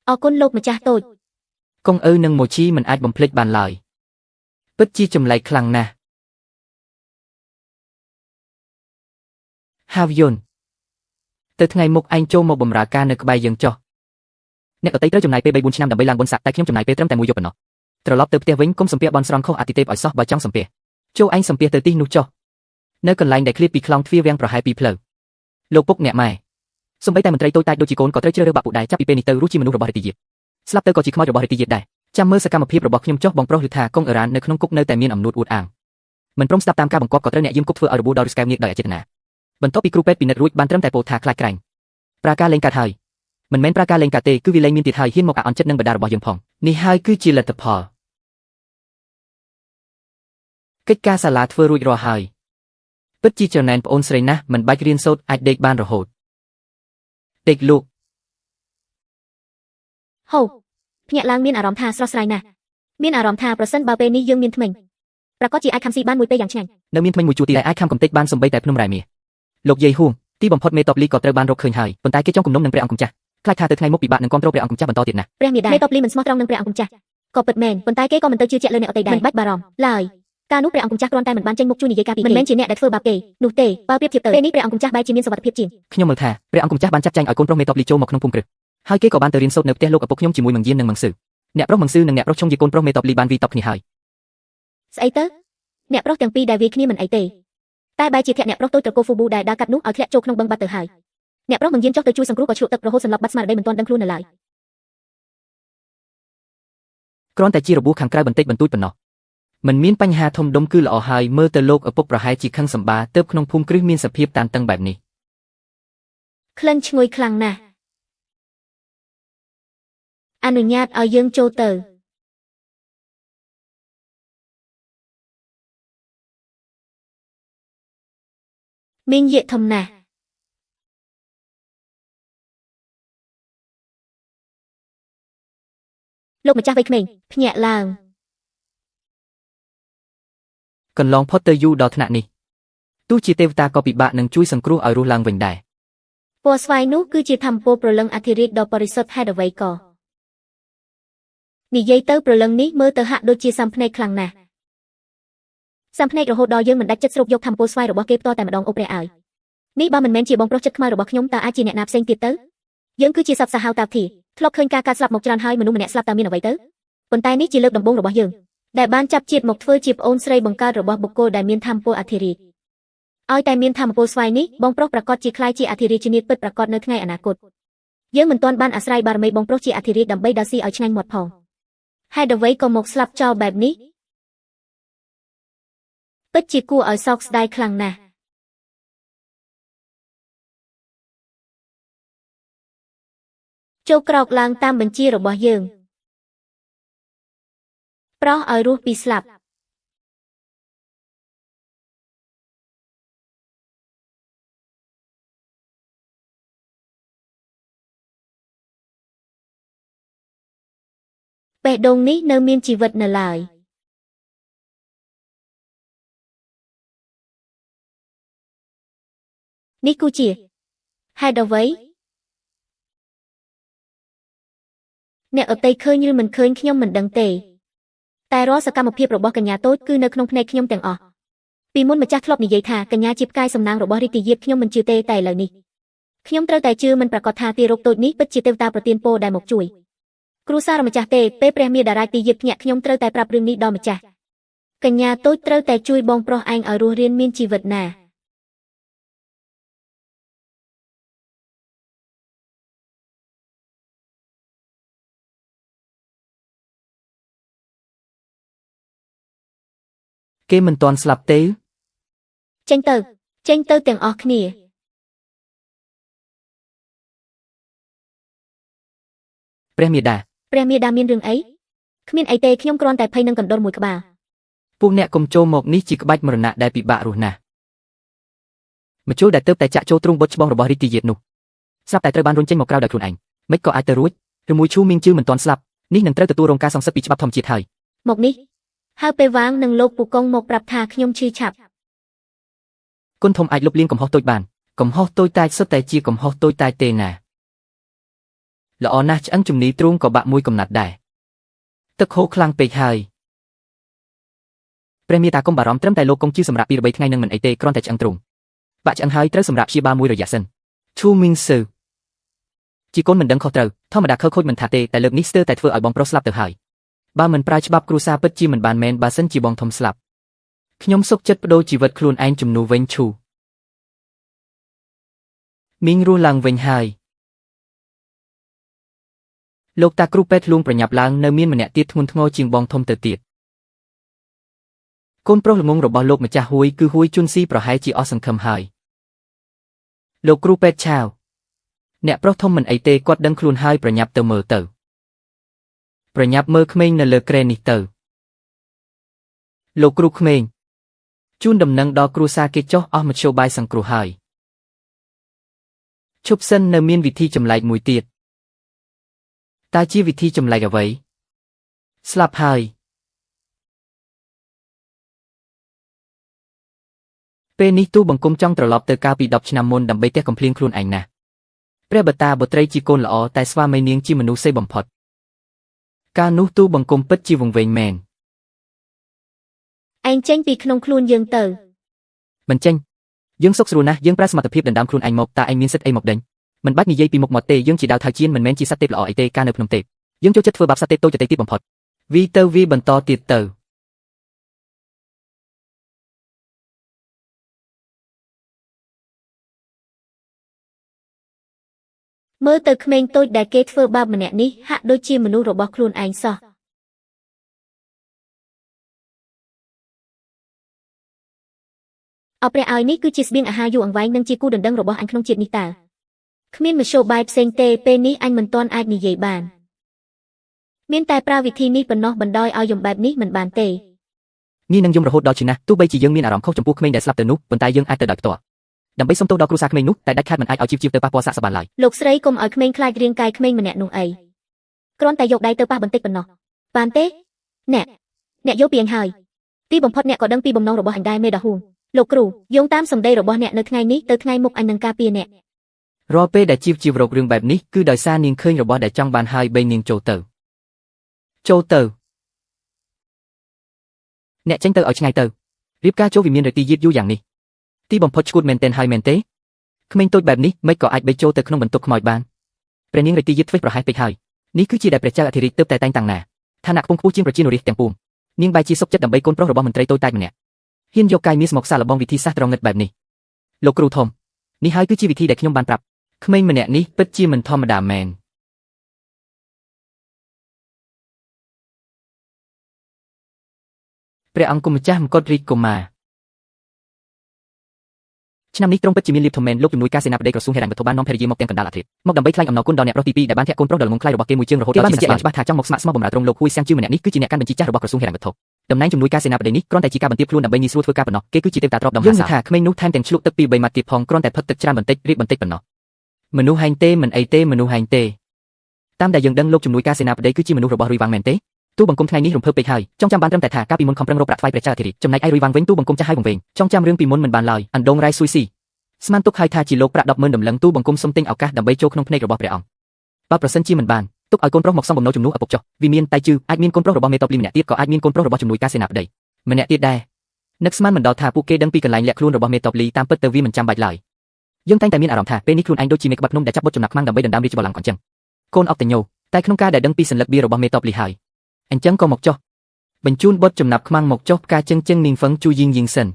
B: អរគុណលោកម្ចាស់តូច
A: កងឪនិងម៉ូជីមិនអាចបំភ្លេចបានឡើយពិតជាចម្លែកខ្លាំងណាស់ហាវយុនទៅថ្ងៃមុខឯងចូលមកបម្រើការនៅក្បែរយើងចុះអ្នកដទៃត្រូវចំណាយពេល3-4ឆ្នាំដើម្បីឡើងបុណ្យស័ក្តិតែខ្ញុំចំណាយពេលត្រឹមតែមួយយប់ប៉ុណ្ណោះត្រឡប់ទៅផ្ទះវិញកុំសំពះបន់ស្រន់ខុសអតិទេពឲ្យសោះបើចង់សំពះចូលឯងសំពះទៅទីនោះចុះនៅកន្លែងដែលឃ្លាតពីខ្លោងទ្វារវាំងប្រហែលពីផ្លូវលោកពុកអ្នកម៉ែសូម្បីតែមន្ត្រីតូចតាចដូចជាកូនក៏ត្រូវជ្រើសរើសបាក់ពួកដែរចាប់ពីពេលនេះទៅរស់ជាមនុស្សរបស់រាជទាយាទស្លាប់ទៅក៏ជាខ្មោចរបស់រាជទាយាទដែរចាំមើលសកម្មភាពរបស់ខ្ញុំចុះបងប្រុសឬថាកុងអ៊ីរ៉ាននៅក្នុងគុកនៅតែមានអំនួតអួតអាងមិនព្រមស្ដាប់តាមការបង្គាប់ក៏ត្រូវអ្នកយាមគុកធ្វើឲ្យរបួសដល់ឫសកែវនាគដោយអចេតនាបន្ទាប់ពីគ្រូពេទ្យពិនិត្យរួចបានត្រឹមតែពោលថាខ្លាចក្រែងប្រាការលែងកាត់ហើយមិនមែនប្រាការលែងកាត់ទេគឺវាលែងមានទៀតហើយហ៊ានមកអាអន់ចិត្តនឹងបដារបស់យើងផងនេះហើយគឺជាលទ្ធផលកិច្ចការសាលាធ្វើរួចរាល់ហើយពិតជាចំណែនប្អូនស្រីណាស់មិនបាច់រៀនសូត្រអាចដេកបានរហូតដេកលក់
B: ហូ ភ្ញាក់ឡើងមានអារម្មណ៍ថាស្រស់ស្រាយណាស់មានអារម្មណ៍ថាប្រសិនបើពេលនេះយើងមានធ្មេញប្រកាសជាអាចខំស៊ីបានមួយពេលយ៉ាងឆ្ងាញ់
A: នៅមានធ្មេញមួយជួរទៀតដែលអាចខំកំទេចបានសំបីតែភ្នំរ៉ែមាសលោកយាយហួងទីបំផុតមេតបលីក៏ត្រូវបានរកឃើញហើយប៉ុន្តែគេចង់គំនុំនឹងព្រះអង្គម្ចាស់ខ្លាចថាទៅថ្ងៃមុខពិបាកនឹងគ្រប់គ្រងព្រះអង្គម្ចាស់បន្តទៀតណាស់
B: ព្រះមេដាមេតបលីមិនស្មោះត្រង់នឹងព្រះអង្គម្ចាស់ក៏ពិតមែនប៉ុន្តែគេក៏មិនទៅជឿជាក់លើអ្នកអតីតដែរមិនបាច់បារម្ភឡើយកាលនោះព្រះអង្គម្ចាស់គ្រាន់តែមិនបានចេញមុខជួយនិយាយការពីគេមិនមែនជាអ្នកដែលធ្វើបាបគេនោះទេបើប្រៀបធៀបទៅពេលនេះព្រះអង្គម្ចាស់បែរជាមានសុវត្ថិភាពជាង
A: ខ្ញុំមើលថាព្រះអង្គម្ចាស់បានចាត់ចែងឲ្យកូនប្រុសមេតបលីចូលមកក្នុងភូមិគ្រឹះហើយគេក៏បានទៅរៀនសូត្រនៅផ្ទះលោកឪពុកខ្ញុំជាមួយមងយាននិងមងស៊ឺអ្នកប្រុសមងស៊ឺនិងអ្នកប្រុសឆុងជាកូនប្រុសមេតបលីបានវីតបគ្នាហើយ
B: ស្អីទៅអ្នកប្រុសទាំងពីរដែលវាយគ្នាមិនអីទេតែបែរជាធាក់អ្នកប្រុសតូចត្រកូលហ្វូប៊ូដែលដើរកាត់នោះឲ្យធ្លាក់ចូលក្នុងបឹងបាត់ទៅហើយអ្នកប្រុសមងយានចុះទៅជួយសង្គ្រោះក៏ជ្រក់ទឹករហូតសន្លប់បាត់ស្មារតីមិនទាន់ដឹងខ្លួននៅឡើយ
A: គ្រាន់តែជារបួសខាងក្រៅបន្តិចបន្តួចប៉ុណ្ណោះមិនមានបញ្ហាធំដុំគឺល្អហើយមើលទៅលោកឪពុកប្រហែលជាខឹងសម្បាទើបក្នុងភូមិគ្រឹះមានសភាពតានតឹងបែបនេះ
B: ក្លិនឈ្ងុយខ្លាំងណាស់អនុញ្ញាតឲ្យយើងចូលទៅមានយក្សធំណាស់លោកម្ចាស់វ័យក្មេងភ្ញាក់ឡើង
A: កន្លងផុតទៅយូរដល់ថ្នាក់នេះទោះជាទេវតាក៏ពិបាកនឹងជួយសង្គ្រោះឲ្យរស់ឡើងវិញដែរ
B: ពណ៌ស្វាយនោះគឺជាធម្មពលព្រលឹងអធិរាជដ៏បរិសុទ្ធហេតុអ្វីក៏និយាយទៅព្រលឹងនេះមើលទៅហាក់ដូចជាសំភ្នែកខ្លាំងណាស់សំភ្នែករហូតដល់យើងមិនដាច់ចិត្តស្រូបយកធម្មពលស្វាយរបស់គេផ្ទាល់តែម្ដងអូព្រះអើយនេះបើមិនមែនជាបងប្រុសចិត្តខ្មៅរបស់ខ្ញុំតើអាចជាអ្នកណាផ្សេងទៀតទៅយើងគឺជាសត្វសាហាវតាធីធ្លាប់ឃើញការកាត់ស្លាប់មកច្រើនហើយមនុស្សម្នាក់ស្លាប់តើមានអ្វីទៅប៉ុន្តែនេះជាលើកដំបូងរបស់យើងដែលបានចាប់ជាតិមកធ្វើជាប្អូនស្រីបង្កើតរបស់បុគ្គលដែលមានធម្មពលអធិរាជឲ្យតែមានធម្មពលស្វាយនេះបងប្រុសប្រកាសជាក្លាយជាអធិរាជនាថពិតប្រាកដនៅថ្ងៃអនាគតយើងមិនទាន់បានអាស្រ័យបារមីបងប្រុសជាអធិរាជដើម្បីដើរស៊ីឲ្យឆ្ងាញ់មាត់ផងហេតុអ្វីក៏មកស្លាប់ចោលបែបនេះពិតជាគួរឲ្យសោកស្ដាយខ្លាំងណាស់ចូលក្រោកឡើងតាមបញ្ជារបស់យើងប្រោះឲ្យរស់ពីស្លាប់បេះដូងនេះនៅមានជីវិតនៅឡើយនេះគឺជាហេតុអ្វីអ្នកអតីឃើញឬមិនឃើញខ្ញុំមិនដឹងទេតែរាល់សកម្មភាពរបស់កញ្ញាតូចគឺនៅក្នុងភ្នែកខ្ញុំទាំងអស់ពីមុនម្ចាស់ធ្លាប់និយាយថាកញ្ញាជាផ្កាយសំណាងរបស់រាជទាយាទខ្ញុំមិនជឿទេតែឥឡូវនេះខ្ញុំត្រូវតែជឿមិនប្រកាសថាទារកតូចនេះពិតជាទេវតាប្រទានពរដែលមកជួយគ្រួសារម្ចាស់ទេពេលព្រះមាតារាជទាយាទភ្ញាក់ខ្ញុំត្រូវតែប្រាប់រឿងនេះដល់ម្ចាស់កញ្ញាតូចត្រូវតែជួយបងប្រុសឯងឲ្យរស់រានមានជីវិតណា
A: គេមិនទាន់ស្លាប់ទេ
B: ចេញទៅចេញទៅទាំងអស់គ្នា
A: ព្រះមាតា
B: ព្រះមាតាមានរឿងអីគ្មានអីទេខ្ញុំគ្រាន់តែភ័យនឹងកណ្ដុរមួយក្បាល
A: ពួកអ្នកកុំចូលមកនេះជាក្បាច់មរណៈដែលពិបាករស់ណាស់មជុលដែលទើបតែចាក់ចូលទ្រូងបុតច្បងរបស់រាជទាយាទនោះស្រាប់តែត្រូវបានរុញចេញមកក្រៅដោយខ្លួនឯងមិនក៏អាចទៅរួចឬមួយឈូមីងជឺមិនទាន់ស្លាប់នេះនឹងត្រូវទទួលរងការសងសឹកពីច្បាប់ធម្មជាតិហើយ
B: មកនេះហៅពេលវាងនឹងលោកពូកុងមកប្រាប់ថាខ្ញុំឈឺឆាប់
A: គុណធំអាចលុបលាងកំហុសតូចបានកំហុសតូចតាចសុទ្ធតែជាកំហុសតូចតាចទេណាល្អណាស់ឆ្អឹងជំនីទ្រូងក៏បាក់មួយកំណាត់ដែរទឹកហូរខ្លាំងពេកហើយព្រះមេតាកុំបារម្ភត្រឹមតែលោកកុងជឺសម្រាប់ពី3ថ្ងៃនឹងមិនអីទេគ្រាន់តែឆ្អឹងទ្រូងបាក់ឆ្អឹងហើយត្រូវសម្រាប់ព្យាបាលមួយរយៈសិនឈូមីងស៊ឺជាកូនមិនដឹងខុសត្រូវធម្មតាខើខូចមិនថាទេតែលើកនេះស្ទើរតែធ្វើឲ្យបងប្រុសស្លាប់ទៅហើយបើមិនប្រើច្បាប់គ្រួសារពិតជាមិនបានមែនបើសិនជាបងធំស្លាប់ខ្ញុំសុខចិត្តប្ដូរជីវិតខ្លួនឯងជំនួសវិញឈូមីងរស់ឡើងវិញហើយលោកតាគ្រូពេទ្យលួងប្រញាប់ឡើងនៅមានម្នាក់ទៀតធ្ងន់ធ្ងរជាងបងធំទៅទៀតកូនប្រុសល្ងងរបស់លោកម្ចាស់ហួយគឺហួយជុនស៊ីប្រហែលជាអស់សង្ឃឹមហើយលោកគ្រូពេទ្យឆាវអ្នកប្រុសធំមិនអីទេគាត់ដឹងខ្លួនហើយប្រញាប់ទៅមើលទៅប្រញាប់មើលក្មេងនៅលើគ្រែនេះទៅលោកគ្រូក្មេងជូនដំណឹងដល់គ្រួសារគេចុះអស់មធ្យោបាយសង្គ្រោះហើយឈប់សិននៅមានវិធីចម្លែកមួយទៀត តើជាវិធីចម្លែកអ្វីស្លាប់ហើយពេលនេះទូបង្គំចង់ត្រឡប់ទៅកាលពី10ឆ្នាំមុនដើម្បីទះកំភ្លៀងខ្លួនឯងណាស់ព្រះបតាបុត្រីជាកូនល្អតែស្វាមីនាងជាមនុស្សសេបំផុតកាលនោះទូបង្គំពិតជាវង្វេងមែន
B: ឯងចេញពីក្នុងខ្លួនយើងទៅ
A: មិនចេញយើងសុខស្រួលណាស់យើងប្រើសមត្ថភាពដណ្ដើមខ្លួនឯងមកតើឯងមានសិទ្ធិអីមកដេញមិនបាច់និយាយពីមុខមាត់ទេយើងជាដាវថៅជៀនមិនមែនជាសត្វទេពល្អអីទេកាលនៅភ្នំទេពយើងចូលចិត្តធ្វើបាបសត្វទេពតូចដទៃទៀតបំផុតវីទៅវីបន្តទៀតទៅ
B: មើលទៅក្មេងតូចដែលគេធ្វើបាបម្នាក់នេះហាក់ដូចជាមនុស្សរបស់ខ្លួនឯងសោះអោព្រះឲ្យនេះគឺជាស្បៀងអាហារយូរអង្វែងនិងជាគូដណ្ដឹងរបស់អញក្នុងជាតិនេះតើគ្មានមធ្យោបាយផ្សេងទេពេលនេះអញមិនទាន់អាចនិយាយបានមានតែប្រើវិធីនេះប៉ុណ្ណោះបណ្ដោយឲ្យយំបែបនេះមិនបានទេ
A: ងាយនឹងយំរហូតដល់ឈឺណាស់ទោះបីជាយើងមានអារម្មណ៍ខុសចំពោះក្មេងដែលស្លាប់ទៅនោះប៉ុន្តែយើងអាចទៅដោយផ្ទាល់ដើម្បីសុំទោសដល់គ្រួសារក្មេងនោះតែដាច់ខាតមិនអាចឲ្យជីវជីវទៅប៉ះពាល់សាកសពបានឡើយ
B: លោកស្រីកុំឲ្យក្មេងខ្លាចរាងកាយក្មេងម្នាក់នោះអីគ្រាន់តែយកដៃទៅប៉ះបន្តិចប៉ុណ្ណោះបានទេអ្នកអ្នកយកពីអញហើយទីបំផុតអ្នកក៏ដឹងពីបំណងរបស់អញដែរមេដាហួងលោកគ្រូយោងតាមសម្ដីរបស់អ្នកនៅថ្ងៃនេះទៅថ្ងៃមុខអញនឹងការពារអ្នក
A: រាល់ពេលដែលជីវជីវរករឿងបែបនេះគឺដោយសារនាងឃើញរបស់ដែលចង់បានហើយបីនាងចូលទៅចូលទៅអ្នកចេញទៅឲ្យឆ្ងាយទៅរៀបការចូលវិមានរទីយឺតយូរយ៉ាងនេះទីបំផុតឈួតមែនទែនហើយមែនទេក្មេងតូចបែបនេះមិនក៏អាចបីចូលទៅក្នុងបន្ទប់ខ្មោចបានព្រះនាងរទីយឺតធ្វេសប្រហែសពេកហើយនេះគឺជាដែលព្រះចៅអធិរាជទើបតែតែងតាំងណាឋានៈខ្ពង់ខ្ពស់ជាងប្រជានុរាស្ត្រទាំងពួងនាងបែរជាសុខចិត្តដើម្បីកូនប្រុសរបស់មន្ត្រីតូចតាចម្នាក់ហ៊ានយកកាយមាសមកសាកល្បងវិធីសាស្ត្រត្រងឹតបែបនេះលោកគ្រូធំនេះហើយគឺជាវិធីដែលខ្ញុំបានប្រាប់ក្មេងម្នាក់នេះពិតជាមិនធម្មតាមែនព្រះអង្គម្ចាស់មកុដរាជកុមារឆ្នាំនេះទ្រង់ពិតជាមានលាភធំមែនលោកជំនួយការសេនាបតីក្រសួងហិរញ្ញវត្ថុបាននាំភរិយាមកទាំងកណ្ដាលអាធ្រាត្រមកដើម្បីថ្លែងអំណរគុណដល់អ្នកប្រុសទី2ដែលបានធាក់កូនប្រុសដ៏ល្ងង់ខ្លៅរបស់គេមួយជើងរហូតដល់ជាសះស្បើយច្បាស់ថាចង់មកស្ម័គ្រស្មោះបម្រើទ្រង់លោកហ៊ួយសៀងជឺម្នាក់នេះគឺជាអ្នកកាន់បញ្ជីចាស់របស់ក្រសួងហិរញ្ញវត្ថុតំណែងជំនួយការសេនាបតីនេះគ្រាន់តែជាការបន្ទាបខ្លួនដើម្បីងាយស្រួលធ្វើការប៉ុណ្ណោះគេគឺជាទេវតាទ្រព្យដ៏មហាសាលថាក្មេងនោះថែមទាំងឆ្លក់ទឹកពី3ម៉ាត់ទៀតផងគ្រាន់តែផឹកទឹកច្រើនបន្តិចរៀបបន្តិចប៉ុណ្ណោះមនុស្សហែងទេមិនអីទេមនុស្សហែងទេតាមដែលយើងដឹងលោកជំនួយការសេនាបតីគឺជាមនុស្សរបស់រុយវ៉ាងមែនទេទូបង្គំថ្ងៃនេះរំភើបពេកហើយចង់ចាំបានត្រឹមតែថាកាលពីមុនខំប្រឹងរកប្រាក់ថ្វាយព្រះចៅអធិរាជចំណែកឯរុយវ៉ាងវិញទូបង្គំចាស់ហើយវង្វេងចង់ចាំរឿងពីមុនមិនបានឡើយអណ្ដូងរ៉ៃស៊ុយស៊ីស្មានទុកហើយថាជាលោកប្រាក់100000ដំឡឹងទូបង្គំសុំទិញឱកាសដើម្បីចូលក្នុងភ្នែករបស់ព្រះអង្គបើប្រសិនជាមិនបានទុកឲ្យកូនប្រុសមកសំបំណុលជំនួសឪពុកចុះវាមានតែជឺអាចមានកូនប្រុសរបស់មេតបលីម្នាក់ទៀតក៏អាចមានកូនប្រុសរបស់ជំនួយការសេនាបតីម្នាក់ទៀតដែរនឹកស្មានមិនដល់ថាពួកគេដឹងពីកន្លែងលាក់ខ្លួនរបស់មេតបលីតាមពិតទៅវាមិនចាំបាច់ឡើយយើងតែងតែមានអារម្មណ៍ថាពេលនេះខ្លួនឯងដូចជាមេក្បាត់ភ្នំដែលចាប់បុតចំណាប់ខ្មាំងដើម្បីដណ្ដើមរាជបល្ល័ង្កអញ្ចឹងកូនអុកតញោតែក្នុងការដែលដឹងពីសន្លឹកបៀរបស់មេតបលីហើយអញ្ចឹងក៏មកចុះបញ្ជូនបុតចំណាប់ខ្មាំងមកចុះផ្កាជឹងជឹងនាងហ្វឹងជូយីងយីងសិន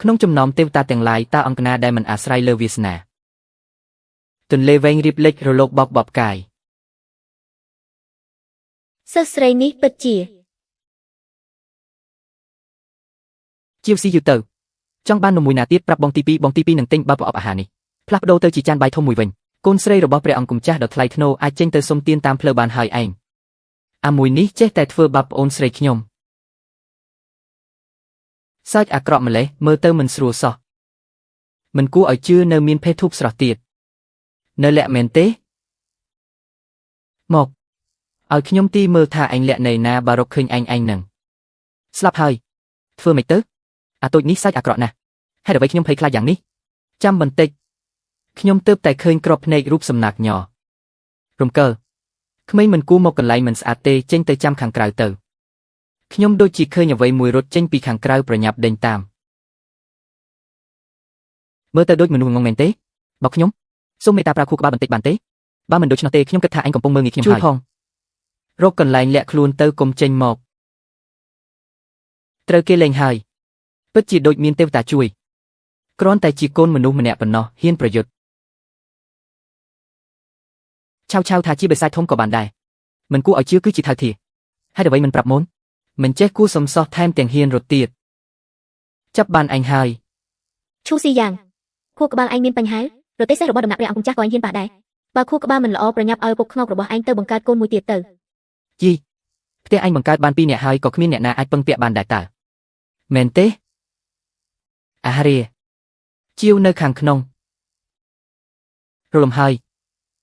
A: ក្នុងចំណោមទេវតាទាំងឡាយតើអង្គណាដែលមិនអាស្រ័យលើវាសនាទន្លេវែងរៀបលិចរលកបោកបបកាយ
B: សិស្សស្រីនេះពិតជា
A: ជាវស៊ីយូទៅចង់បាននំមួយណាទៀតប្រាប់បងទី2បងទី2នឹងទិញបើប្រអប់អាហារនេះផ្លាស់ប្ដូរទៅជាចានបាយធំមួយវិញកូនស្រីរបស់ព្រះអង្គម្ចាស់ដ៏ថ្លៃថ្នូរអាចចេញទៅសុំទានតាមផ្លូវបានហើយឯងអាមួយនេះចេះតែធ្វើបាបប្អូនស្រីខ្ញុំសើចអាក្រក់ម្លេះមើលទៅមិនស្រួលសោះមិនគួរឲ្យជឿនៅមានភេទធូបស្រស់ទៀតនៅលាក់មែនទេមកឲ្យខ្ញុំទីមើលថាឯងលាក់នៅណាបើរកឃើញឯងឯងនឹងស្លាប់ហើយធ្វើម៉េចទៅអាតូចនេះសាច់អាក្រក់ណាស់ហេតុអ្វីខ្ញុំភ័យខ្លាចយ៉ាងនេះចាំបន្តិចខ្ញុំទើបតែឃើញក្របភ្នែករូបសំណាកញរំកិលក្មេងមិនគួរមកកន្លែងមិនស្អាតទេចេញទៅចាំខាងក្រៅទៅខ្ញុំដូចជាឃើញអ្វីមួយរត់ចេញពីខាងក្រៅប្រញាប់ដេញតាមមើលទៅដូចមនុស្សងងមែនទេបើខ្ញុំសូមមេត្តាប្រើខួរក្បាលបន្តិចបានទេបើមិនដូច្នោះទេខ្ញុំគិតថាឯងកំពុងមើលងាយខ្ញុំហើយជួយផងរកកន្លែងលាក់ខ្លួនទៅកុំចេញមកត្រូវគេលែងហើយពិតជាដូចមានទេវតាជួយគ្រាន់តែជាកូនមនុស្សម្នាក់ប៉ុណ្ណោះហ៊ានប្រយុទ្ធឆៅឆៅថាជាបិសាចធំក៏បានដែរមិនគួរឲ្យជឿគឺជាថៅធាហេតុអ្វីមិនប្រាប់មុនមិនចេះគួរសំសោះថែមទាំងហ៊ានរត់ទៀតចាប់បានអញហើយ
B: ឈូស៊ីយ៉ាងខួរក្បាលឯងមានបញ្ហារទេះសេះរបស់ដំណាក់ព្រះអង្គម្ចាស់ក៏ឯងហ៊ានប៉ះដែរបើខួរក្បាលមិនល្អប្រញាប់ឲ្យឪពុកខ្ងោករបស់ឯងទៅបង្កើតកូនមួយទៀតទៅ
A: ជីផ្ទះឯងបង្កើតបាន2នាក់ហើយក៏គ្មានអ្នកណាអាចពឹងពាក់បានដែរតើមែនទេអាហារាជាវនៅខាងក្នុងរលំហើយ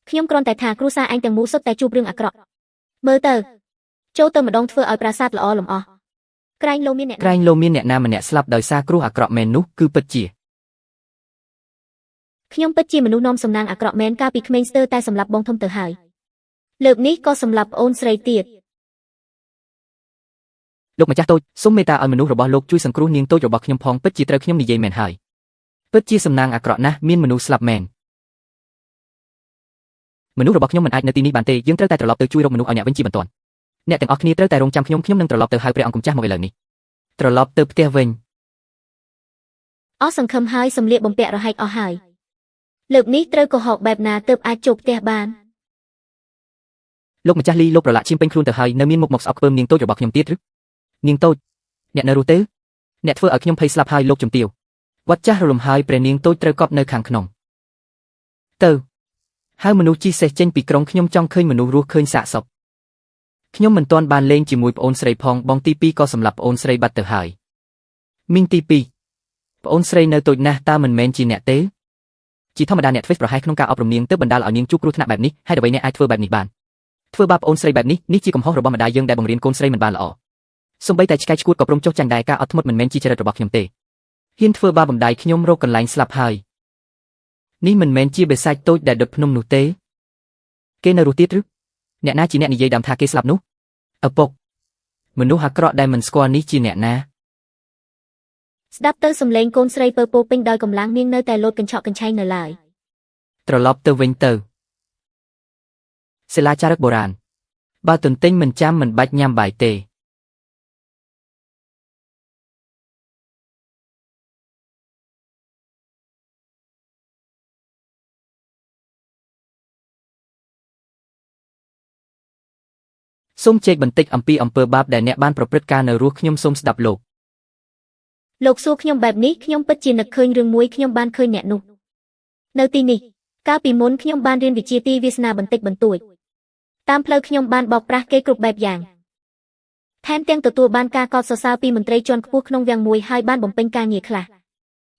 B: ខ្ញុំគ្រាន់តែថាគ្រួសារឯងទាំងមូលសុទ្ធតែជួបរឿងអាក្រក់មើលទៅចូលទៅម្ដងធ្វើឲ្យប្រាសាទល្អលំអស់ក្រែងលោមានអ្នក
A: ក្រែងលោមានអ្នកណាម្នាក់ស្លាប់ដោយសារគ្រោះអាក្រក់មែននោះគឺពិតជា
B: ខ្ញុំពិតជាមនុស្សនាំសំណាងអាក្រក់មែនកាលពីក្មេងស្ទើរតែសម្លាប់បងធំទៅហើយលើកនេះក៏សម្លាប់ប្អូនស្រីទៀត
A: លោកម្ចាស់តូចសូមមេត្តាឲ្យមនុស្សរបស់លោកជួយសង្គ្រោះនាងតូចរបស់ខ្ញុំផងពិតជាត្រូវខ្ញុំនិយាយមែនហើយពិតជាសំណាងអាក្រក់ណាស់មានមនុស្សស្លាប់មែនមនុស្សរបស់ខ្ញុំមិនអាចនៅទីនេះបានទេយើងត្រូវតែត្រឡប់ទៅជួយរកមនុស្សឲ្យអ្នកវិញជាបន្ទាន់អ្នកទាំងអស់គ្នាត្រូវតែរងចាំខ្ញុំខ្ញុំនឹងត្រឡប់ទៅហៅព្រះអង្គម្ចាស់មកឥឡូវនេះត្រឡប់ទៅផ្ទះវិញ
B: អស់សង្ឃឹមហើយសម្លៀកបំពាក់រហែកអស់ហើយលើកនេះត្រូវកុហកបែបណាទើបអាចចូលផ្ទះបាន
A: លោកម្ចាស់លីលោកប្រឡាក់ឈាមពេញខ្លួនទៅហើយនៅមានមុខមកស្អប់ខ្ពើមនាងតូចរបស់ខ្ញុំទៀតឬនាងតូចអ្នកនៅរស់ទេអ្នកធ្វើឲ្យខ្ញុំភ័យស្លាប់ហើយលោកជំទាវវត្តចាស់រលំហើយព្រះនាងតូចត្រូវកប់នៅខាងក្នុងទៅហៅមនុស្សជិះសេះចេញពីក្រុងខ្ញុំចង់ឃើញមនុស្សរស់ឃើញសាកសពខ្ញុំមិនទាន់បានលេងជាមួយប្អូនស្រីផងបងទី2ក៏សម្លាប់ប្អូនស្រីបាត់ទៅហើយមីងទី2ប្អូនស្រីនៅតូចណាស់តើមិនមែនជាអ្នកទេជាធម្មតាអ្នកធ្វេសប្រហែសក្នុងការអប់រំនាងទើបបណ្ដាលឲ្យនាងជួបគ្រោះថ្នាក់បែបនេះហេតុអ្វីអ្នកអាចធ្វើបែបនេះបានធ្វើបាបប្អូនស្រីបែបនេះនេះជាកំហុសរបស់ម្ដាយយើងដែលបង្រៀនកូនស្រីមិនបានល្អសូម្បីតែឆ្កែឆ្កួតក៏ព្រមចុះចាញ់ដែរការអត់ធ្មត់មិនមែនជាចរិតរបស់ខ្ញុំទេហ៊ានធ្វើបាបបំដាយខ្ញុំរកកន្លែងស្លាប់ហើយនេះមិនមែនជាបិសាចតូចដែលដុតភ្នំនោះទេគេនៅរស់ទៀតឬអ្នកណាជាអ្នកនិយាយដើមថាគេស្លាប់នោះឪពុកមនុស្សអាក្រក់ដែលមិនស្គាល់នេះជាអ្នកណា
B: ស្ដាប់ទៅសំឡេងកូនស្រីពើពោពេញដោយកម្លាំងនាងនៅតែលោតកញ្ឆក់កញ្ឆែងនៅឡើយ
A: ត្រឡប់ទៅវិញទៅសិលាចារឹកបុរាណបើទន្ទិញមិនចាំមិនបាច់ញ៉ាំបាយទេសូមជែកបន្តិចអំពីអំពើបាបដែលអ្នកបានប្រព្រឹត្តកាលនៅរស់ខ្ញុំសូមស្ដាប់លោក
B: លោកសួរខ្ញុំបែបនេះខ្ញុំពិតជានឹកឃើញរឿងមួយខ្ញុំបានឃើញអ្នកនោះនៅទីនេះកាលពីមុនខ្ញុំបានរៀនវិជ្ជាទីវាសនាបន្តិចបន្តួចតាមផ្លូវខ្ញុំបានបោកប្រាស់គេគ្រប់បែបយ៉ាងថែមទាំងទទួលបានការកោតសរសើរពីមន្ត្រីជាន់ខ្ពស់ក្នុងវាំងមួយហើយបានបំពេញការងារខ្លះ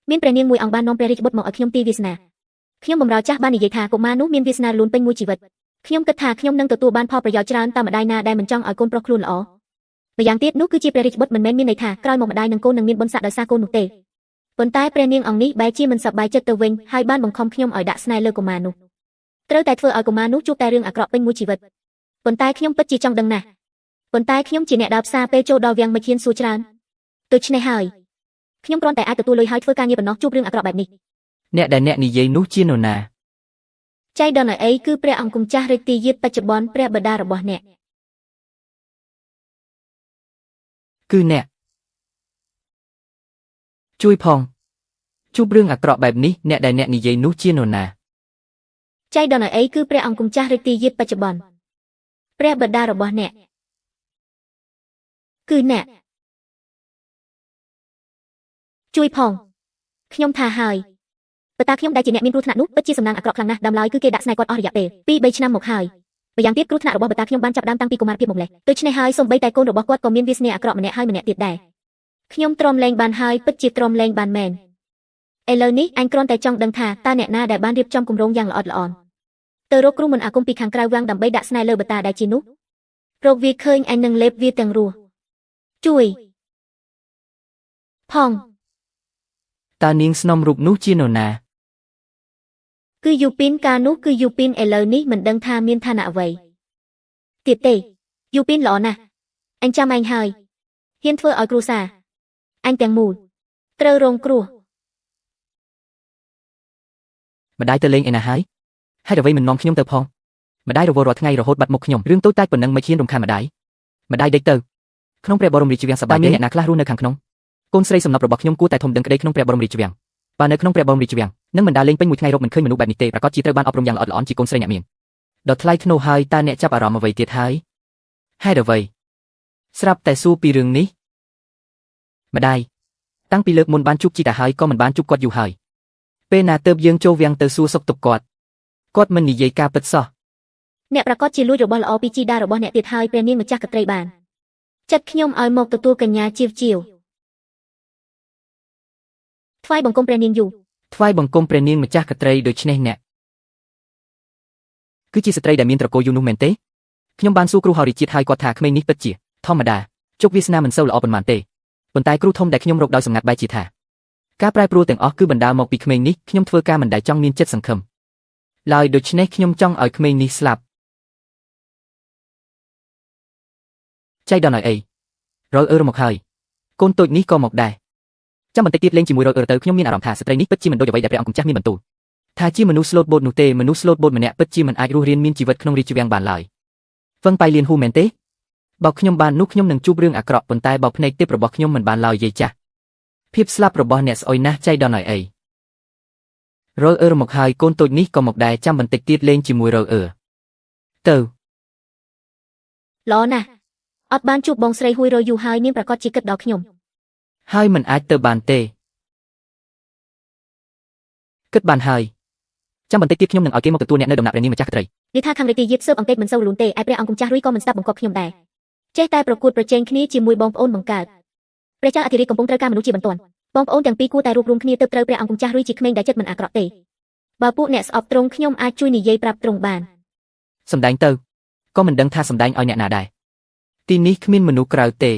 B: មានព្រះនាងមួយអង្គបាននាំព្រះរាជបុត្រមកឲ្យខ្ញុំទីវាសនាខ្ញុំបម្រើចាស់បាននិយាយថាកុមារនោះមានវាសនាលូនពេញមួយជីវិតខ្ញុំគិតថាខ្ញុំនឹងទទួលបានផលប្រយោជន៍ច្រើនតាមម្ដាយណាដែលមិនចង់ឲ្យកូនប្រុសខ្លួនល្អម្យ៉ាងទៀតនោះគឺជាព្រះរាជបុត្រមិនមែនមានន័យថាក្រោយមកម្ដាយនិងកូននឹងមានបុណ្យស័ក្តិដោយសារកូននោះទេប៉ុន្តែព្រះនាងអង្គនេះបែរជាមិនសប្បាយចិត្តទៅវិញហើយបានបង្ខំខ្ញុំឲ្យដាក់ស្នេហ៍លើកុមារនោះត្រូវតែធ្វើឲ្យកុមារនោះជួបតែរឿងអាក្រក់ពេញមួយជីវិតប៉ុន្តែខ្ញុំពិតជាចង់ដឹងណាស់ប៉ុន្តែខ្ញុំជាអ្នកដើរផ្សារពេលចូលដល់វាំងមិនហ៊ានសួរច្រើនដូច្នេះហើយខ្ញុំគ្រាន់តែអាចទទួលលុយហើយធ្វើការងារប៉ុណ្ណោះជួបរឿងអាក្រក់បែបនេះ
A: អ្នកដែលអ្នកនិយាយនោះជានរណា
B: ចៃដន្យអីគឺព្រះអង្គម្ចាស់រាជទីយាទបច្ចុប្បន្នព្រះបិតារបស់អ្នក
A: គឺអ្នកជួយផងជួបរឿងអាក្រក់បែបនេះអ្នកដែលអ្នកនិយាយនោះជានរណា
B: ចៃដន្យអីគឺព្រះអង្គម្ចាស់រាជទីយាទបច្ចុប្បន្នព្រះបិតារបស់អ្នកគឺអ្នកជួយផងខ្ញុំថាហើយបតាខ្ញុំដែលជាអ្នកមានគ្រោះថ្នាក់នោះពិតជាសំណាងអាក្រក់ខ្លាំងណាស់ដើមឡើយគឺគេដាក់ស្នេហ៍គាត់អស់រយៈពេល2-3ឆ្នាំមកហើយម្យ៉ាងទៀតគ្រោះថ្នាក់របស់បតាខ្ញុំបានចាប់ផ្ដើមតាំងពីកុមារភាពមកម្លេះដូច្នេះហើយសូម្បីតែកូនរបស់គាត់ក៏មានវាសនាអាក្រក់ម្នាក់ហើយម្នាក់ទៀតដែរខ្ញុំទ្រាំលែងបានហើយពិតជាទ្រាំលែងបានមែនឥឡូវនេះអញគ្រាន់តែចង់ដឹងថាតើអ្នកណាដែលបានរៀបចំគម្រោងយ៉ាងល្អិតល្អន់ទៅរកគ្រូមន្តអាគមពីខាងក្រៅវាំងដើម្បីដាក់ស្នេហ៍លើបតាដែលជានោះរកវាឃើញអញនឹងលេបវាទាំងរស់ជួយផង
A: តើនាងស្នំរូបនោះជានរណា
B: គឺយូពីនកាលនោះគឺយូពីនឥឡូវនេះមិនដឹងថាមានឋានៈអ្វីទៀតទេយូពីនល្អណាស់អញចាំឯងហើយហ៊ានធ្វើឲ្យគ្រួសារអញទាំងមូលត្រូវរងគ្រោះ
A: ម្ដាយទៅលេងឯណាហើយហេតុអ្វីមិននាំខ្ញុំទៅផងម្ដាយរវល់រាល់ថ្ងៃរហូតបាត់មុខខ្ញុំរឿងតូចតាចប៉ុណ្ណឹងមិនហ៊ានរំខានម្ដាយម្ដាយដេកទៅក្នុងព្រះបរមរាជវាំងសប្បាយមានអ្នកណាខ្លះរស់នៅខាងក្នុងកូនស្រីសំណប់របស់ខ្ញុំគួរតែធំដឹងក្តីក្នុងព្រះបរមរាជវាំងបើនៅក្នុងព្រះបរមរាជវាំងនឹងមិនដើរលេងពេញមួយថ្ងៃរកមិនឃើញមនុស្សបែបនេះទេប្រាកដជាត្រូវបានអប់រំយ៉ាងល្អិតល្អន់ជាកូនស្រីអ្នកមានដល់ថ្លៃធ្នូហើយតើអ្នកចាប់អារម្មណ៍អ្វីទៀតហើយហេតុអ្វីស្រាប់តែសួរពីរឿងនេះម្ដាយតាំងពីលើកមុនបានជួបជីតាហើយក៏មិនបានជួបគាត់យូរហើយពេលណាទៅយើងចូលវាំងទៅសួរសុខទុក្ខគាត់គាត់មិននិយាយការពិតសោះ
B: អ្នកប្រាកដជាលួចរបស់ល្អពីជីតារបស់អ្នកទៀតហើយព្រះនាងម្ចាស់ក្ត្រីបានចាត់ខ្ញុំឲ្យមកទទួលកញ្ញាជាវជាវថ្វាយបង្គំព្រះនាងយូ
A: ថ្វាយបង្គំព្រះនាងម្ចាស់ក្ត្រីដូច្នេះអ្នក គឺជាស្ត្រីដែលមានត្រកូលយូរនោះមែនទេខ្ញុំបានសួរគ្រូហោរីជាតិហើយគាត់ថាក្មេងនេះពិតជាធម្មតាជោគវាសនាមិនសូវល្អប៉ុន្មានទេប៉ុន្តែគ្រូធំដែលខ្ញុំរកដោយសម្ងាត់បែរជាថាការប្រែប្រួលទាំងអស់គឺបណ្ដាលមកពីក្មេងនេះខ្ញុំធ្វើការមិនដែលចង់មានចិត្តសង្ឃឹមឡើយដូច្នេះខ្ញុំចង់ឲ្យក្មេងនេះស្លាប់ចៃដន្យឲ្យអីរលអឺរមកហើយកូនតូចនេះក៏មកដែរចាំបន្តិចទៀតលេងជាមួយរលអឺរទៅខ្ញុំមានអារម្មណ៍ថាស្ត្រីនេះពិតជាមិនដូចអ្វីដែលព្រះអង្គម្ចាស់មានបន្ទូលថាជាមនុស្សស្លូតបូតនោះទេមនុស្សស្លូតបូតម្នាក់ពិតជាមិនអាចរស់រានមានជីវិតក្នុងរាជវាំងបានឡើយហ្វឹងបៃលៀនហ៊ូមែនទេបើខ្ញុំបាននោះខ្ញុំនឹងជួបរឿងអាក្រក់ប៉ុន្តែបើភ្នែកទេពរបស់ខ្ញុំមិនបានឡើយយាយចាស់ភាពស្លាប់របស់អ្នកស្អុយណាស់ចៃដន្យឲ្យអីរលអឺរមកហើយកូនតូចនេះក៏មកដែរចាំបន្តិចទៀតលេងជាមួយរលអឺទៅ
B: ល្អណាស់អត់បានជួបបងស្រីហួយរយូរហើយនាងប្រកាសជាគិតដល់ខ្ញុំ
A: ហើយមិនអាចទៅបានទេគិតបានហើយចាំបន្តិចទៀតខ្ញុំនឹងឲ្យគេមកទទួលអ្នកនៅដំណាក់ព្រះនាងម្ចាស់ក្ត្រី
B: និយាយថាខាងរាជយាទស៊ើបអង្កេតមិនសូវរលូនទេឯព្រះអង្គម្ចាស់រុយក៏មិនស្ដាប់បង្គាប់ខ្ញុំដែរចេះតែប្រកួតប្រជែងគ្នាជាមួយបងប្អូនបង្កើតព្រះចៅអធិរាជកំពុងត្រូវការមនុស្សជាបន្ទាន់បងប្អូនទាំងពីរគួរតែរួបរួមគ្នាទើបត្រូវព្រះអង្គម្ចាស់រុយជាក្មេងដែលចិត្តមិនអាក្រក់ទេបើពួកអ្នកស្អប់ទ្រង់ខ្ញុំអាចជួយនិយាយប្រាប់ទ្រង់បាន
A: សំដែងទៅក៏មិនដឹងថាសំដែងឲ្យអ្នកណាដែរទីនេះគ្មានមនុស្សក្រៅទេ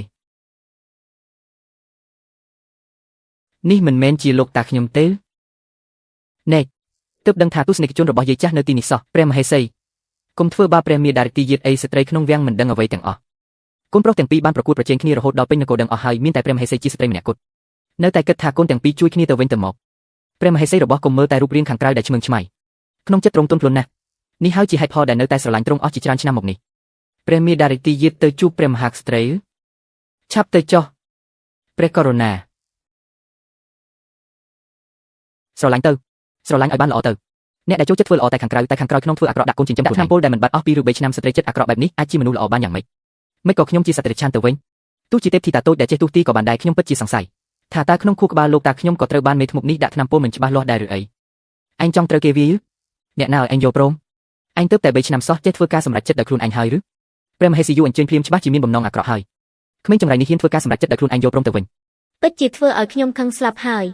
A: នេះមិនមែនជាលោកតាខ្ញុំទេណែទើបដឹងថាទស្សនិកជនរបស់យាយចាស់នៅទីនេះសោះព្រះមហេសីគុំធ្វើបាបព្រះមាតារាទីយាទអីស្ត្រីក្នុងវាំងមិនដឹងអ្វីទាំងអស់កូនប្រុសទាំងពីរបានប្រកួតប្រជែងគ្នារហូតដល់ពេញនគរដឹងអស់ហើយមានតែព្រះមហេសីជាស្ត្រីម្នាក់គត់នៅតែគិតថាកូនទាំងពីរជួយគ្នាទៅវិញទៅមកព្រះមហេសីរបស់គុំមើលតែរូបរាងខាងក្រៅដែលឆ្មើងឆ្មៃក្នុងចិត្តទ្រង់ទន់ភ្លន់ណាស់នេះហើយជាហេតុផលដែលនៅតែស្រឡាញ់ទ្រង់អស់ជាច្រើនឆ្នាំមកនេះព្រះមាតារាទីយាទទៅជួបព្រះមហាក្សត្រីឆាប់ទៅចុះព្រះករុណាស្រឡាញ់ទៅស្រឡាញ់ឲ្យបានល្អទៅអ្នកដែលចូលចិត្តធ្វើល្អតែខាងក្រៅតែខាងក្រោយក្នុងធ្វើអាក្រក់ដាក់កូនចិញ្ចឹមខ្លួនឯងឆ្នាំពលដែលមិនបាត់អស់ពីឬ3ឆ្នាំស្ត្រីចិត្តអាក្រក់បែបនេះអាចជាមនុស្សល្អបានយ៉ាងម៉េចមិនក៏ខ្ញុំជាសត្វតិរច្ឆានទៅវិញទោះជាទេពធីតាតូចដែលចេះទោះទីក៏បានដែរខ្ញុំពិតជាសង្ស័យថាតើក្នុងខួរក្បាលលោកតាខ្ញុំក៏ត្រូវបានមេធ្មប់នេះដាក់ថ្នាំពុលមិនច្បាស់លាស់ដែរឬអីឯងចង់ត្រូវគេវាយអ្នកណាឲ្យឯងយល់ព្រមឯងទើបតែ3ឆ្នាំសោះចេះធ្វើការសម្រេចចិត្តដោយខ្លួនឯងហើយឬព្រះមហេសីយូអញ្ជើញភ្លាមច្បាស់ជាមានបំណងអាក្រក់ហើយក្មេងចង្រៃនេះហ៊ានធ្វើការសម្រេចចិត្តដោយខ្លួនឯងយល់ព្រមទៅវិញ
B: ពិតជាធ្វើឲ្យខ្ញុំខឹងស្លាប់ហើ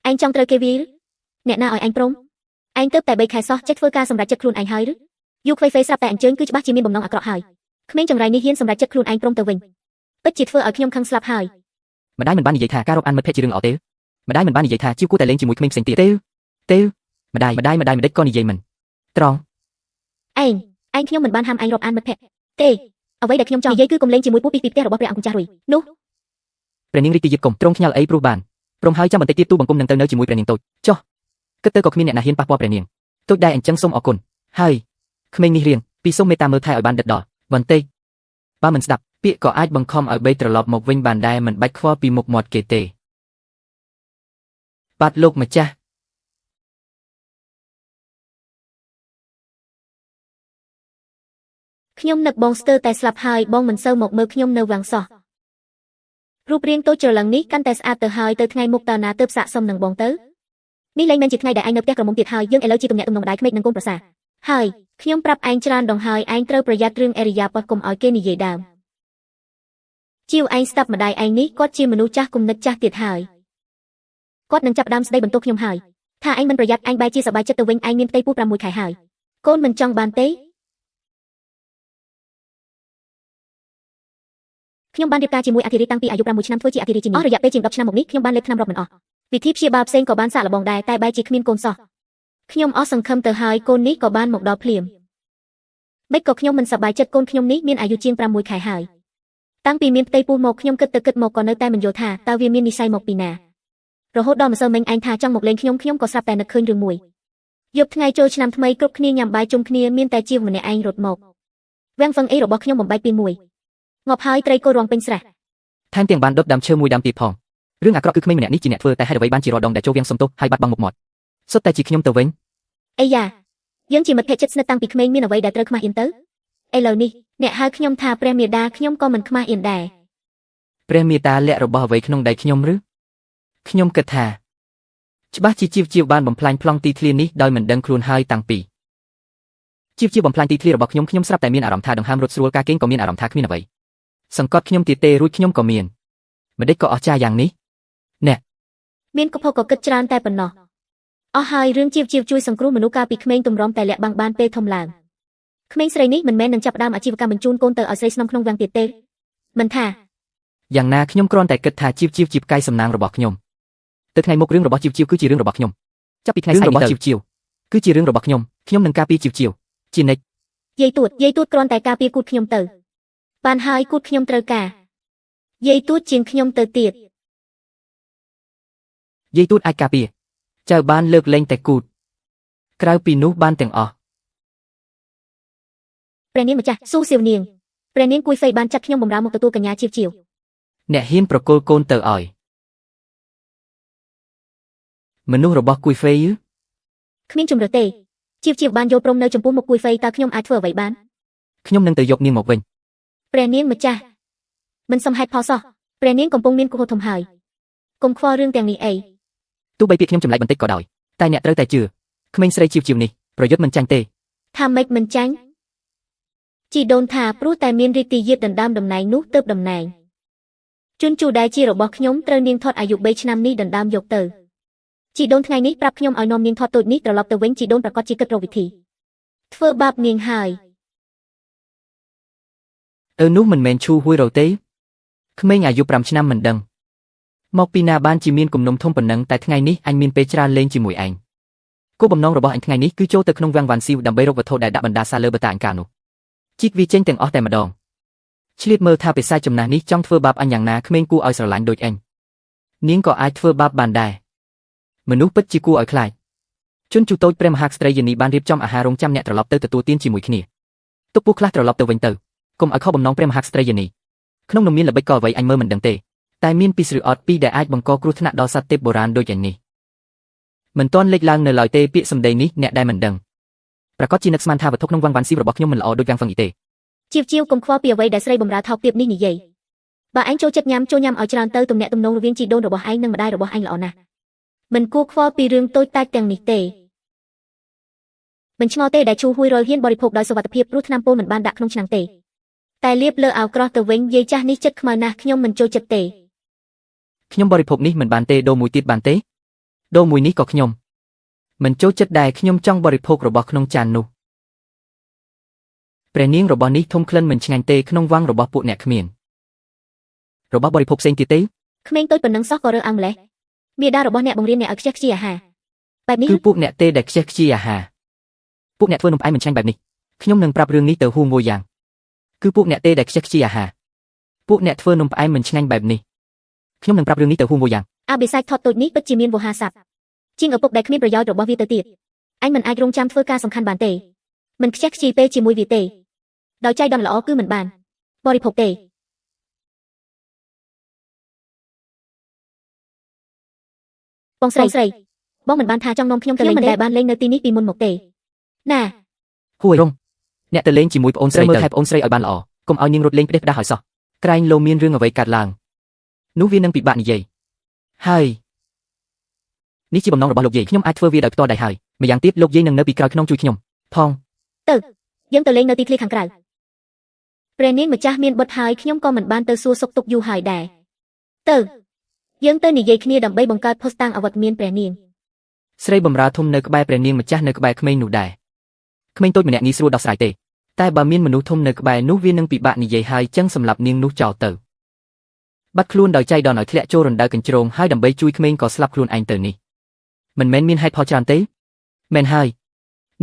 B: យឯងចង់ត្រូវគេវាយឬអ្នកណាឲ្យឯងព្រមឯងទើបតែ3ខែសោះចេះធ្វើការសម្រេចចិត្តខ្លួនឯងហើយឬយូខ្វៃហ្វេស្រាប់តែអញ្ជើញគឺច្បាស់ជាមានបំណងអាក្រក់ហើយក្មេងចង្រៃនេះហ៊ានសម្រេចចិត្តខ្លួនឯងព្រមទៅវិញពិតជាធ្វើឲ្យខ្ញុំខឹងស្លាប់ហើយ
A: ម្ដាយមិនបាននិយាយថាការរាប់អានមិត្តភក្តិជារឿងល្អទេម្ដាយមិនបាននិយាយថាជាគួរតែលេងជាមួយក្មេងផ្សេងទៀតទេទេម្ដាយម្ដាយម្ដាយម្ដេចក៏និយាយមិនត្រង់
B: ឯងឯងខ្ញុំមិនបានហាមឯងរាប់អានមិត្តភក្តិទេអ្វីដែលខ្ញុំចង់និយាយគឺកុំលេងជាមួយពួកពីផ្ទះរបស់ព្រះអង្គម្ចាស់រុយនោះ
A: ព្រះនាងរាជទាយាទគុំទ្រង់ខ្ញាល់អីព្រោះបានព្រមហើយចាំបន្តិចទៀតទូបង្គំនឹងទៅនៅជាមួយព្រះនាងតូចចុះគិតទៅក៏គ្មានអ្នកណាហ៊ានប៉ះពាល់ព្រះនាងតូចដែរអញ្ចឹងសូមអរគុណហើយក្មេងនេះរៀងពីសូមមេត្តាមើលថែឲ្យបានដិតដល់បន្តិចបើមិនស្ដាប់ពាក្យក៏អាចបង្ខំឲ្យបីត្រឡប់មកវិញបានដែរមិនបាច់ខ្វល់ពីមុខមាត់គេទេបាទលោកម្ចាស់
B: ខ្ញុំនឹកបងស្ទើរតែស្លាប់ហើយបងមិនសូវមកមើលខ្ញុំនៅវាំងសោះរូបរាងតូចច្រឡឹងនេះកាន់តែស្អាតទៅហើយទៅថ្ងៃមុខតើណាទើបសាកសមនឹងបងទៅនេះលែងមិនជាថ្ងៃដែលឯងនៅផ្ទះក្រមុំទៀតហើយយើងឥឡូវជាទំនាក់ទំនងម្ដាយក្មេកនិងកូនប្រសាហើយខ្ញុំប្រាប់ឯងច្រើនដងហើយឯងត្រូវប្រយ័ត្នរឿងអរិយាបថកុំឲ្យគេនិយាយដើមជាវឯងស្ដាប់ម្ដាយឯងនេះគាត់ជាមនុស្សចាស់គំនិតចាស់ទៀតហើយគាត់នឹងចាប់ដើមស្ដីបន្ទោសខ្ញុំហើយថាឯងមិនប្រយ័ត្នឯងបែរជាសប្បាយចិត្តទៅវិញឯងមានផ្ទៃពោះ6ខែហើយកូនមិនចង់បានទេខ្ញុំបានរៀបការជាមួយអធិរាជតាំងពីអាយុ6ឆ្នាំធ្វើជាអធិរាជិនីអស់រយៈពេលជាង10ឆ្នាំមកនេះខ្ញុំបានលេបថ្នាំរាប់មិនអស់វិធីព្យាបាលផ្សេងក៏បានសាកល្បងដែរតែបែរជាគ្មានកូនសោះខ្ញុំអស់សង្ឃឹមទៅហើយកូននេះក៏បានមកដល់ភ្លាមមិនក៏ខ្ញុំមិនសប្បាយចិត្តកូនខ្ញុំនេះមានអាយុជាង6ខែហើយតាំងពីមានផ្ទៃពោះមកខ្ញុំគិតទៅគិតមកក៏នៅតែមិនយល់ថាតើវាមាននិស្ស័យមកពីណារហូតដល់ម្សិលមិញឯងថាចង់មកលេងខ្ញុំខ្ញុំក៏ស្រាប់តែនឹកឃើញរឿងមួយយប់ថ្ងៃចូលឆ្នាំថ្មីគ្រប់គ្នាញ៉ាំបាយជុំគ្នាមានតែជាវម្នាក់ឯងរត់មកវាំងហ្វឹងអីរបស់ខ្ញុំបំបែកពីមួយងាប់ហើយត្រីគោរងពេញស្រះ
A: ថែមទាំងបានដុតដើមឈើមួយដើមទៀតផងរឿងអាក្រក់គឺក្មេងម្នាក់នេះជាអ្នកធ្វើតែហេតុអ្វីបានជារាល់ដងដែលចូលវាំងសុំទោសហើយបាត់បង់មុខមាត់សុទ្ធតែជាខ្ញុំទៅវិញ
B: អីយ៉ាយើងជាមិត្តភក្តិជិតស្និទ្ធតាំងពីក្មេងមានអ្វីដែលត្រូវខ្មាស់អៀនទៅឥឡូវនេះអ្នកហៅខ្ញុំថាព្រះមេដាខ្ញុំក៏មិនខ្មាស់អៀនដែរ
A: ព្រះមេតាលាក់របស់អ្វីក្នុងដៃខ្ញុំឬខ្ញុំគិតថាច្បាស់ជាជីវជីវបានបំផ្លាញប្លង់ទីធ្លានេះដោយមិនដឹងខ្លួនហើយតាំងពីជីវជីវបំផ្លាញទីធ្លារបស់ខ្ញុំខ្ញុំស្រាប់តែមានអារម្មណ៍ថាដង្ហើមរត់ស្រួលការគេងក៏មានអារម្មណ៍ថាគ្មានអ្វីសង្កត់ខ្ញុំទៀតទេរួចខ្ញុំក៏មានម្ដេចក៏អស្ចារ្យយ៉ាងនេះអ្នក
B: មានកុហកក៏គិតច្រើនតែប៉ុណ្ណោះ អស់ហើយរឿងជីវជីវជួយសង្គ្រោះមនុស្សកាលពីក្មេងទម្រាំតែលាក់បាំងបានពេលធំឡើងក្មេងស្រីនេះមិនមែននឹងចាប់ផ្ដើមអាជីវកម្មបញ្ជូនកូនទៅឲ្យស្រីស្នំក្នុងវាំងទៀតទេមិនថា
A: យ៉ាងណាខ្ញុំគ្រាន់តែគិតថាជីវជីវជាផ្កាយសំណាងរបស់ខ្ញុំទៅថ្ងៃមុខរឿងរបស់ជីវជីវគឺជារឿងរបស់ខ្ញុំចាប់ពីថ្ងៃស្អែកនេះទៅជីវជីវគឺជារឿងរបស់ខ្ញុំខ្ញុំនឹងការពារជីវជីវជានិច្ច
B: យាយទូតយាយទូតគ្រាន់តែការពារគូតខ្ញុំទៅបានហើយគូតខ្ញុំត្រូវការយាយទូតជាងខ្ញុំទៅទៀត
A: យាយទូតអាចការពារចៅបានលើកលែងតែគូតក្រៅពីនោះបានទាំងអស់
B: ព្រះនាងម្ចាស់ស៊ូសៀវនាងព្រះនាងគួយហ្វេបានចាត់ខ្ញុំបម្រើមកទទួលកញ្ញាជីវជីវ
A: អ្នកហ៊ានប្រគល់កូនទៅឲ្យមនុស្សរបស់គួយហ្វេយឺ
B: គ្មានជម្រើសទេជីវជីវបានយល់ព្រមនៅចំពោះមុខគួយហ្វេតើខ្ញុំអាចធ្វើអ្វីបាន
A: ខ្ញុំនឹងទៅយកនាងមកវិញ
B: ព្រះនាងម្ចាស់មិនសមហេតុផលសោះព្រះនាងកំពុងមានគោធំហើយកុំខ្វល់រឿងទាំងនេះអី
A: ទោះបីពាក្យខ្ញុំចម្លែកបន្តិចក៏ដោយតែអ្នកត្រូវតែជឿក្មេងស្រីជីវជីវនេះប្រយុទ្ធមិនចាញ់ទេ
B: ថាម៉េចមិនចាញ់ជីដូនថាព្រោះតែមានរាជទីយាទដណ្ដើមតំណែងនោះទើបតំណែងជន់ជូដែលជារបស់ខ្ញុំត្រូវនាងថតអាយុ3ឆ្នាំនេះដណ្ដើមយកទៅជីដូនថ្ងៃនេះប្រាប់ខ្ញុំឲ្យនាំនាងថតតូចនេះត្រឡប់ទៅវិញជីដូនប្រកាសជាគិតរកវិធីធ្វើបាបនាងហើយ
A: អឺនោះមិនមែនឈូហួយរោទេក្មេងអាយុ5ឆ្នាំមិនដឹងមកពីណាបានជាមានគំនុំធំប៉ុណ្ណឹងតែថ្ងៃនេះអញមានពេលច្រើនលេងជាមួយឯងគោលបំណងរបស់អញថ្ងៃនេះគឺចូលទៅក្នុងវាំងវ៉ាន់ស៊ីវដើម្បីរកវត្ថុដែលដាក់បណ្ដាសាលើបតាអង្ការនោះជីកវាចេញទាំងអស់តែម្ដងឆ្លៀតមើលថាបិសាចចំណាស់នេះចង់ធ្វើបាបអញយ៉ាងណាក្មេងគួរឲ្យស្រឡាញ់ដូចអញនាងក៏អាចធ្វើបាបបានដែរមនុស្សពិតជាគួរឲ្យខ្លាចជនជូតូចព្រះមហាក្សត្រីយានីបានរៀបចំអាហាររងចាំអ្នកត្រឡប់ទៅទទួលទានជាមួយគ្នាទុកពស់ខ្លះត្រឡប់ទៅវិញទៅកុំឲ្យខុសបំណងព្រះមហាក្សត្រីយានីក្នុងនោះមានល្បិចកលអ្វីអញមើលមិនដឹងទេតែមានពីស្ឬអត់ពីរដែលអាចបង្កគ្រោះថ្នាក់ដល់សត្វទេពបុរាណដូចយ៉ាងនេះមិនទាន់លេចឡើងនៅឡើយទេពាក្យសម្ដីនេះអ្នកដែលមិនដឹងប្រកាសជានឹកស្មានថាវត្ថុក្នុងវាំងវ៉ាន់ស៊ីវរបស់ខ្ញុំមិនល្អដូចវាំងហ្វឹងអ៊ីទេ
B: ជីវជីវកុំខ្វល់ពីអ្វីដែលស្រីបំរើថោកទាបនេះនិយាយបើឯងចូលចិត្តញ៉ាំចូលញ៉ាំឲ្យច្រើនទៅទំនាក់ទំនងរវាងជីដូនរបស់ឯងនិងម្ដាយរបស់ឯងល្អណាស់មិនគួរខ្វល់ពីរឿងតូចតាចទាំងនេះទេមិនឆ្ងល់ទេដែលឈូហួយរលហ៊ានបរិភោគដោយសុវត្ថិភាពព្រោះថ្នាំពុលមិនបានដាក់ក្នុងឆ្នាំងទេតែលាបលើអាវក្រោះទៅវិញយាយចាស់នេះចិត្តខ្មៅណាស់ខ្ញុំមិនចូលចិត្តទេ
A: ខ្ញុំបរិភោគនេះមិនបានទេដូរមួយទៀតបានទេដូរមួយនេះក៏ខ្ញុំមិនចូលចិត្តដែរខ្ញុំចង់បរិភោគរបស់ក្នុងចាននោះព្រះនាងរបស់នេះធំក្លិនមិនឆ្ងាញ់ទេក្នុងវាំងរបស់ពួកអ្នកគ្មានរបស់បរិភោគផ្សេងទៀតទេ
B: ក្មេងតូចប៉ុណ្ណឹងសោះក៏រើសអើងម្លេះមាតារបស់អ្នកបង្រៀនអ្នកឲ្យខ្ជះខ្ជាយអាហារបែបនេះ
A: គឺពួកអ្នកទេដែលខ្ជះខ្ជាយអាហារពួកអ្នកធ្វើនំផ្អែមមិនឆ្ងាញ់បែបនេះខ្ញុំនឹងប្រាប់រឿងនេះទៅហ៊ូងួយ៉ាងគឺពួកអ្នកទេដែលខ្ជះខ្ជាយអាហារពួកអ្នកធ្វើនំផ្អែមមិនឆ្ងាញ់បែបនេះខ្ញុំនឹងប្រាប់រឿងនេះទៅហ៊ូងួយ៉ាង
B: អាបិសាចថតតូចនេះពិតជាមានវោហារស័ព្ទជាងឪពុកដែលគ្មានប្រយោជន៍របស់វាទៅទៀតអញមិនអាចរងចាំធ្វើការសំខាន់បានទេមិនខ្ជះខ្ជាយពេលជាមួយវាទេដោយចៃដន្យល្អគឺមិនបានបរិភោគទេបងស្រីស្រីបងមិនបានថាចង់នាំខ្ញុំទៅលេងទេមិនដែលបានលេងនៅទីនេះពីមុនមកទេណា
A: ហួយរងអ្នកទៅលេងជាមួយប្អូនស្រីមើលថែប្អូនស្រីឲ្យបានល្អកុំឲ្យនាងរត់លេងផ្ដេសផ្ដាស់ឲ្យសោះក្រែងលោមានរឿងអ្វីកើតឡើងនោះវានឹងពិបាកនិយាយហើយនេះជាបំណងរបស់លោកយាយខ្ញុំអាចធ្វើវាដោយផ្ទាល់ដៃហើយម្យ៉ាងទៀតលោកយាយនឹងនៅពីក្រោយខ្នងជួយខ្ញុំផង
B: យើងទៅលេងនៅទីធ្លាខាងក្រៅព្រះនាងម្ចាស់មានបុត្រហើយខ្ញុំក៏មិនបានទៅសួរសុខទុក្ខយូរហើយដែរទៅយើងទៅនិយាយគ្នាដើម្បីបង្កើតភស្តុតាងអវត្តមានព្រះនាង
A: ស្រីបំរើធំនៅក្បែរព្រះនាងម្ចាស់នៅក្បែរក្មេងនោះដែរក្មេងតូចម្នាក់ងាយស្រួលដោះស្រាយទេតែបើមានមនុស្សធំនៅក្បែរនោះវានឹងពិបាកនិយាយហើយចឹងសម្រាប់នាងនោះចោលទៅបាត់ខ្លួនដោយចៃដន្យឲ្យធ្លាក់ចូលរណ្ដៅកញ្ជ្រោងហើយដើម្បីជួយក្មេងក៏ស្លាប់ខ្លួនឯងទៅនេះមិនមែនមានហេតុផលច្រើនទេមែនហើយ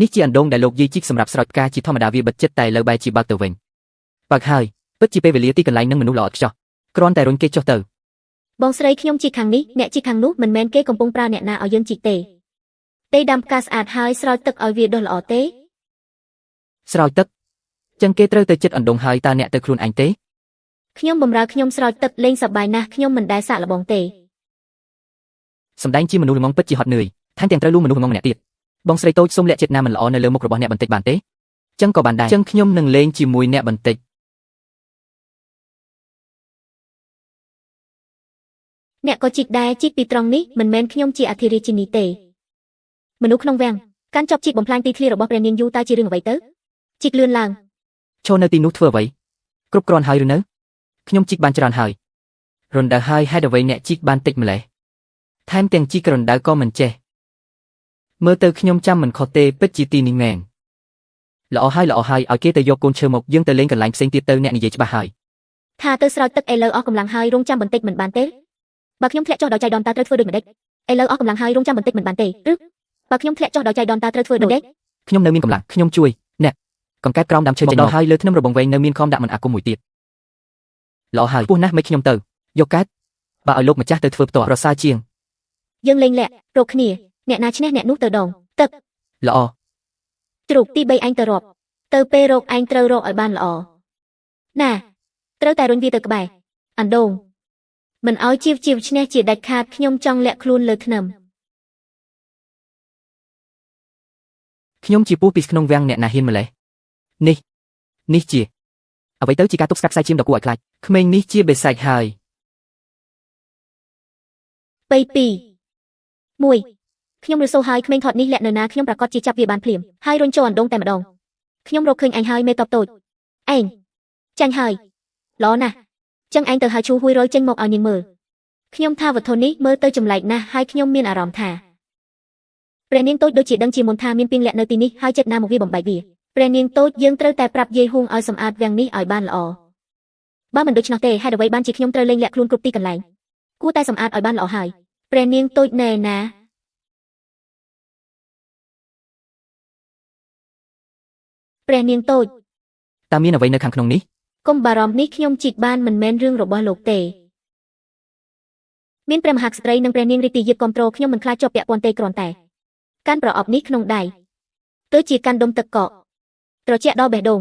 A: នេះជាអណ្ដូងដែលលោកយាយជីកសម្រាប់ស្រោចផ្កាជាធម្មតាវាបិទចិត្តតែលើបែរជាបើកទៅវិញបើកហើយពិតជាពេលវេលាទីកន្លែងនឹងមនុស្សល្អឥតខ្ចោះគ្រាន់តែរុញគេចុះទៅ
B: បងស្រីខ្ញុំជីកខាងនេះអ្នកជីកខាងនោះមិនមែនគេកំពុងប្រើអ្នកណាឲ្យយើងជីកទេទេដាំផ្កាស្អាតហើយស្រោចទឹកឲ្យវាដុះល្អទេ
A: ស្រោចទឹកចឹងគេត្រូវទៅចិត្តអណ្ដូងហើយតើអ្នកទៅខ្លួនឯងទេ
B: ខ្ញុំបំរើខ្ញុំស្រោចទឹកលេងសប្បាយណាស់ខ្ញុំមិនដែលសាកល្បងទេ
A: សម្ដែងជាមនុស្សល្ងងពិតជាហត់នឿយថែមទាំងត្រូវលួងមនុស្សល្ងងម្នាក់ទៀតបងស្រីតូចសូមលាក់ចិត្តណាមិនល្អនៅលើមុខរបស់អ្នកបន្តិចបានទេចឹងក៏បានដែរចឹងខ្ញុំនឹងលេងជាមួយអ្នកបន្តិច
B: អ្នកក៏ជីកដែរជីកពីត្រង់នេះមិនមែនខ្ញុំជាអធិរាជិនីទេមនុស្សក្នុងវាំងកាន់ចប់ជីកបំផ្លាញទីធ្លារបស់ព្រះនាងយូតើជារឿងអ្វីទៅជីកលឿនឡើង
A: ឈរនៅទីនោះធ្វើអ្វីគ្រប់គ្រាន់ហើយឬនៅខ្ញុំជីកបានច្រើនហើយរណ្ដៅហើយហេតុអ្វីអ្នកជីកបានតិចម្លេះថែមទាំងជីករណ្ដៅក៏មិនចេះ មើលទៅខ្ញុំចាំមិនខុសទេពិតជាទីនេះមែនល្អហើយល្អហើយឲ្យគេទៅយកកូនឈើមកយើងទៅលេងកន្លែងផ្សេងទៀតទៅអ្នកនិយាយច្បាស់ហើយ
B: ថាទៅស្រោចទឹកឥឡូវអស់កម្លាំងហើយរងចាំបន្តិចមិនបានទេបើខ្ញុំធ្លាក់ចុះដោយចៃដន្យតើត្រូវធ្វើដូចម្ដេចឥឡូវអស់កម្លាំងហើយរងចាំបន្តិចមិនបានទេឬបើខ្ញុំធ្លាក់ចុះដោយចៃដន្យតើត្រូវធ្វើដូចម្ដេច
A: ខ្ញុំនៅមានកម្លាំងខ្ញុំជួយអ្នកកង្កែបក្រោមដើមឈើចេញមកហើយលើធ្នឹមរបងវែងនៅមានខំដាក់មិនអាគមមួយទៀតល្អហើយពោះណាស់មិនខ្ញុំទៅយកកាត់បើឲ្យលោកម្ចាស់ទៅធ្វើផ្ទាល់ប្រសើរជាង
B: យើងលេងលាក់រកគ្នាអ្នកណាឈ្នះអ្នកនោះទៅដងទឹក
A: ល្អ
B: ជ្រូកទី3ឯងទៅរាប់ទៅពេលរកឯងត្រូវរកឲ្យបានល្អណាត្រូវតែរុញវាទៅក្បែរអណ្ដូងមិនឲ្យជីវជីវឈ្នះជាដាច់ខាតខ្ញុំចង់លាក់ខ្លួនលើធ្នឹម
A: ខ្ញុំជាពស់ពីក្នុងវាំងអ្នកណាហ៊ានម្លេះនេះនេះជាអ្វីទៅជាការទប់ស្កាត់ខ្សែឈាមដ៏គួរឲ្យខ្លាចក្មេងនេះជាបិសាចហើយ
B: 2 2 1ខ្ញុំរសូហើយក្មេងថតនេះលាក់នៅណាខ្ញុំប្រកាសជាចាប់វាបានភ្លាមហើយរុញចូលអណ្ដូងតែម្ដងខ្ញុំរកឃើញឯងហើយមេតបតូចឯងចាញ់ហើយល្អណាស់ចឹងឯងទៅហៅឈូហួយរយចេញមកឲ្យនាងមើលខ្ញុំថាវត្ថុនេះមើលទៅចម្លែកណាស់ហើយខ្ញុំមានអារម្មណ៍ថាព្រះនាងតូចដូចជាដឹងជាមុនថាមានពីងលាក់នៅទីនេះហើយចិត្តណាមកវាបំបែកវាព្រះនាងតូចយើងត្រូវតែប្រាប់យាយហួងឲ្យសម្អាតវាំងនេះឲ្យបានល្អបើមិនដូច្នោះទេហេតុអ្វីបានជាខ្ញុំត្រូវលេងលាក់ខ្លួនគ្រប់ទីកន្លែងគួរតែសម្អាតឲ្យបានល្អហើយព្រះនាងតូចណែណាព្រះនាងតូច
A: តើមានអ្វីនៅខាងក្នុងនេះ
B: កុំបារម្ភនេះខ្ញុំជីកបានមិនមែនរឿងរបស់លោកទេមានព្រះមហាក្សត្រីនិងព្រះនាងរាជទាយាទគាំទ្រខ្ញុំមិនខ្លាចជាប់ពាក់ព័ន្ធទេគ្រាន់តែកាន់ប្រអប់នេះក្នុងដៃទៅជាកាន់ដុំទឹកកកត្រជាក់ដល់បេះដូង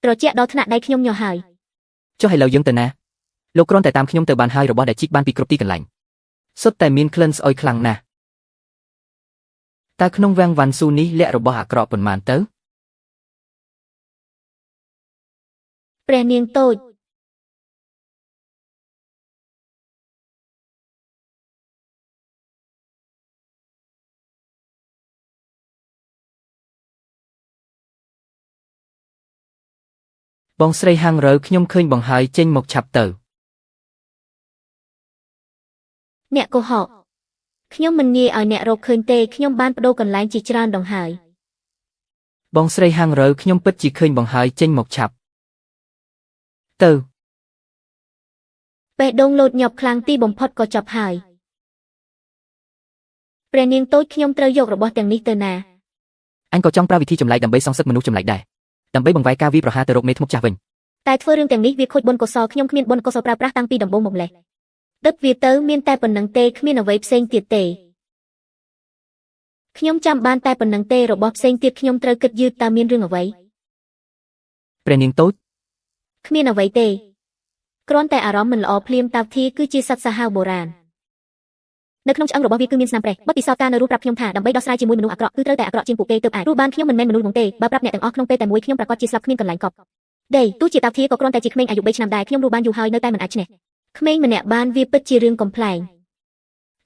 B: ត្រជាក់ដល់ថ្នាក់ដៃខ្ញុំញ័រហើយ
A: ចុះឥឡូវយើងទៅណាលោកគ្រាន់តែតាមខ្ញុំទៅបានហើយរបស់ដែលជីកបានពីគ្រប់ទីកន្លែងសុទ្ធតែមានក្លិនស្អុយខ្លាំងណាស់តើក្នុងវាំងវ៉ាន់ស៊ូនេះលាក់របស់អាក្រក់ប៉ុន្មានទៅ
B: ព្រះនាងតូច
A: បងស្រីហាងរើខ្ញុំឃើញបងហើយចេញមកឆាប់ទៅ
B: អ្នកកុហកខ្ញុំមិនងាយឲ្យអ្នករកឃើញទេខ្ញុំបានប្ដូរកន្លែងជាច្រើនដងហើយ
A: បងស្រីហាងរើខ្ញុំពិតជាឃើញបងហើយចេញមកឆាប់ទៅ
B: បេះដូងលោតញាប់ខ្លាំងទីបំផុតក៏ចប់ហើយព្រះនាងតូចខ្ញុំត្រូវយករបស់ទាំងនេះទៅណា
A: អញក៏ចង់ប្រើវិធីចម្លែកដើម្បីសងសឹកមនុស្សចម្លែកដែរដើម្បីបង្វែរការវាយប្រហារទៅរកមេធ្មប់ចាស់វិញ
B: តែធ្វើរឿងទាំងនេះវាខូចបុណ្យកុសលខ្ញុំគ្មានបុណ្យកុសលប្រើប្រាស់តាំងពីដំបូងមកម្លេះដឹកវាទៅមានតែប៉ុណ្្នឹងទេគ្មានអ្វីផ្សេងទៀតទេខ្ញុំចាំបានតែប៉ុណ្្នឹងទេរបស់ផ្សេងទៀតខ្ញុំត្រូវគិតយឺតតើមានរឿងអ្វី
A: ព្រះនាងតូច
B: គ្មានអ្វីទេគ្រាន់តែអារម្មណ៍មិនល្អភ្លាមតាវធីគឺជាសត្វសាហាវបុរាណនៅក្នុងឆ្អឹងរបស់វាគឺមានស្នាមប្រេះបទពិសោធន៍ការនៅរស់ប្រាប់ខ្ញុំថាដើម្បីដោះស្រាយជាមួយមនុស្សអាក្រក់គឺត្រូវតែអាក្រក់ជាងពួកគេទើបអាចរស់បានខ្ញុំមិនមែនមនុស្សហ្មងទេបើប្រាប់អ្នកទាំងអស់ក្នុងពេលតែមួយខ្ញុំប្រាកដជាស្លាប់គ្មានកន្លែងកប់ដីទោះជាតាវធីក៏គ្រាន់តែជាក្មេងអាយុ3ឆ្នាំដែរខ្ញុំរស់បានយូរហើយនៅតែមិនអាចឈ្នះក្មេងម្នាក់បានវាពិតជារឿងកំប្លែង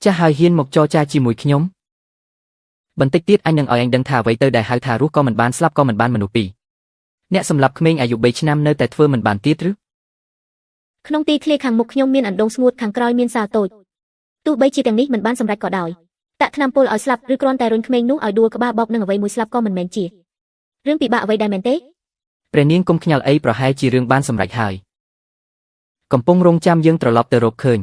A: ចាស់ហើយហ៊ានមកចរចាជាមួយខ្ញុំបន្តិចទៀតអញនឹងឲ្យអញដឹងថាអ្វីទៅដែលហៅថារស់ក៏មិនបានស្លាប់ក៏មិនបានមនុស្សពីរអ្នកសម្លាប់ក្មេងអាយុ3ឆ្នាំនៅតែធ្វើមិនបានទៀតឬ
B: ក្នុងទីធ្លាខាងមុខខ្ញុំមានអណ្ដូងស្ងួតខាងក្រោយមានសាលតូចទោះបីជាទាំងនេះមិនបានសម្រេចក៏ដោយតាក់ថ្នាំពុលឲ្យស្លាប់ឬគ្រាន់តែរុញក្មេងនោះឲ្យដួលក្បាលបោកនឹងអ្វីមួយស្លាប់ក៏មិនមែនជារឿងពិបាកអ្វីដែរមែនទេ
A: ព្រះនាងកុំខ្ញាល់អីប្រហែលជារឿងបានសម្រេចហើយកំពុងរងចាំយើងត្រឡប់ទៅរកឃើញ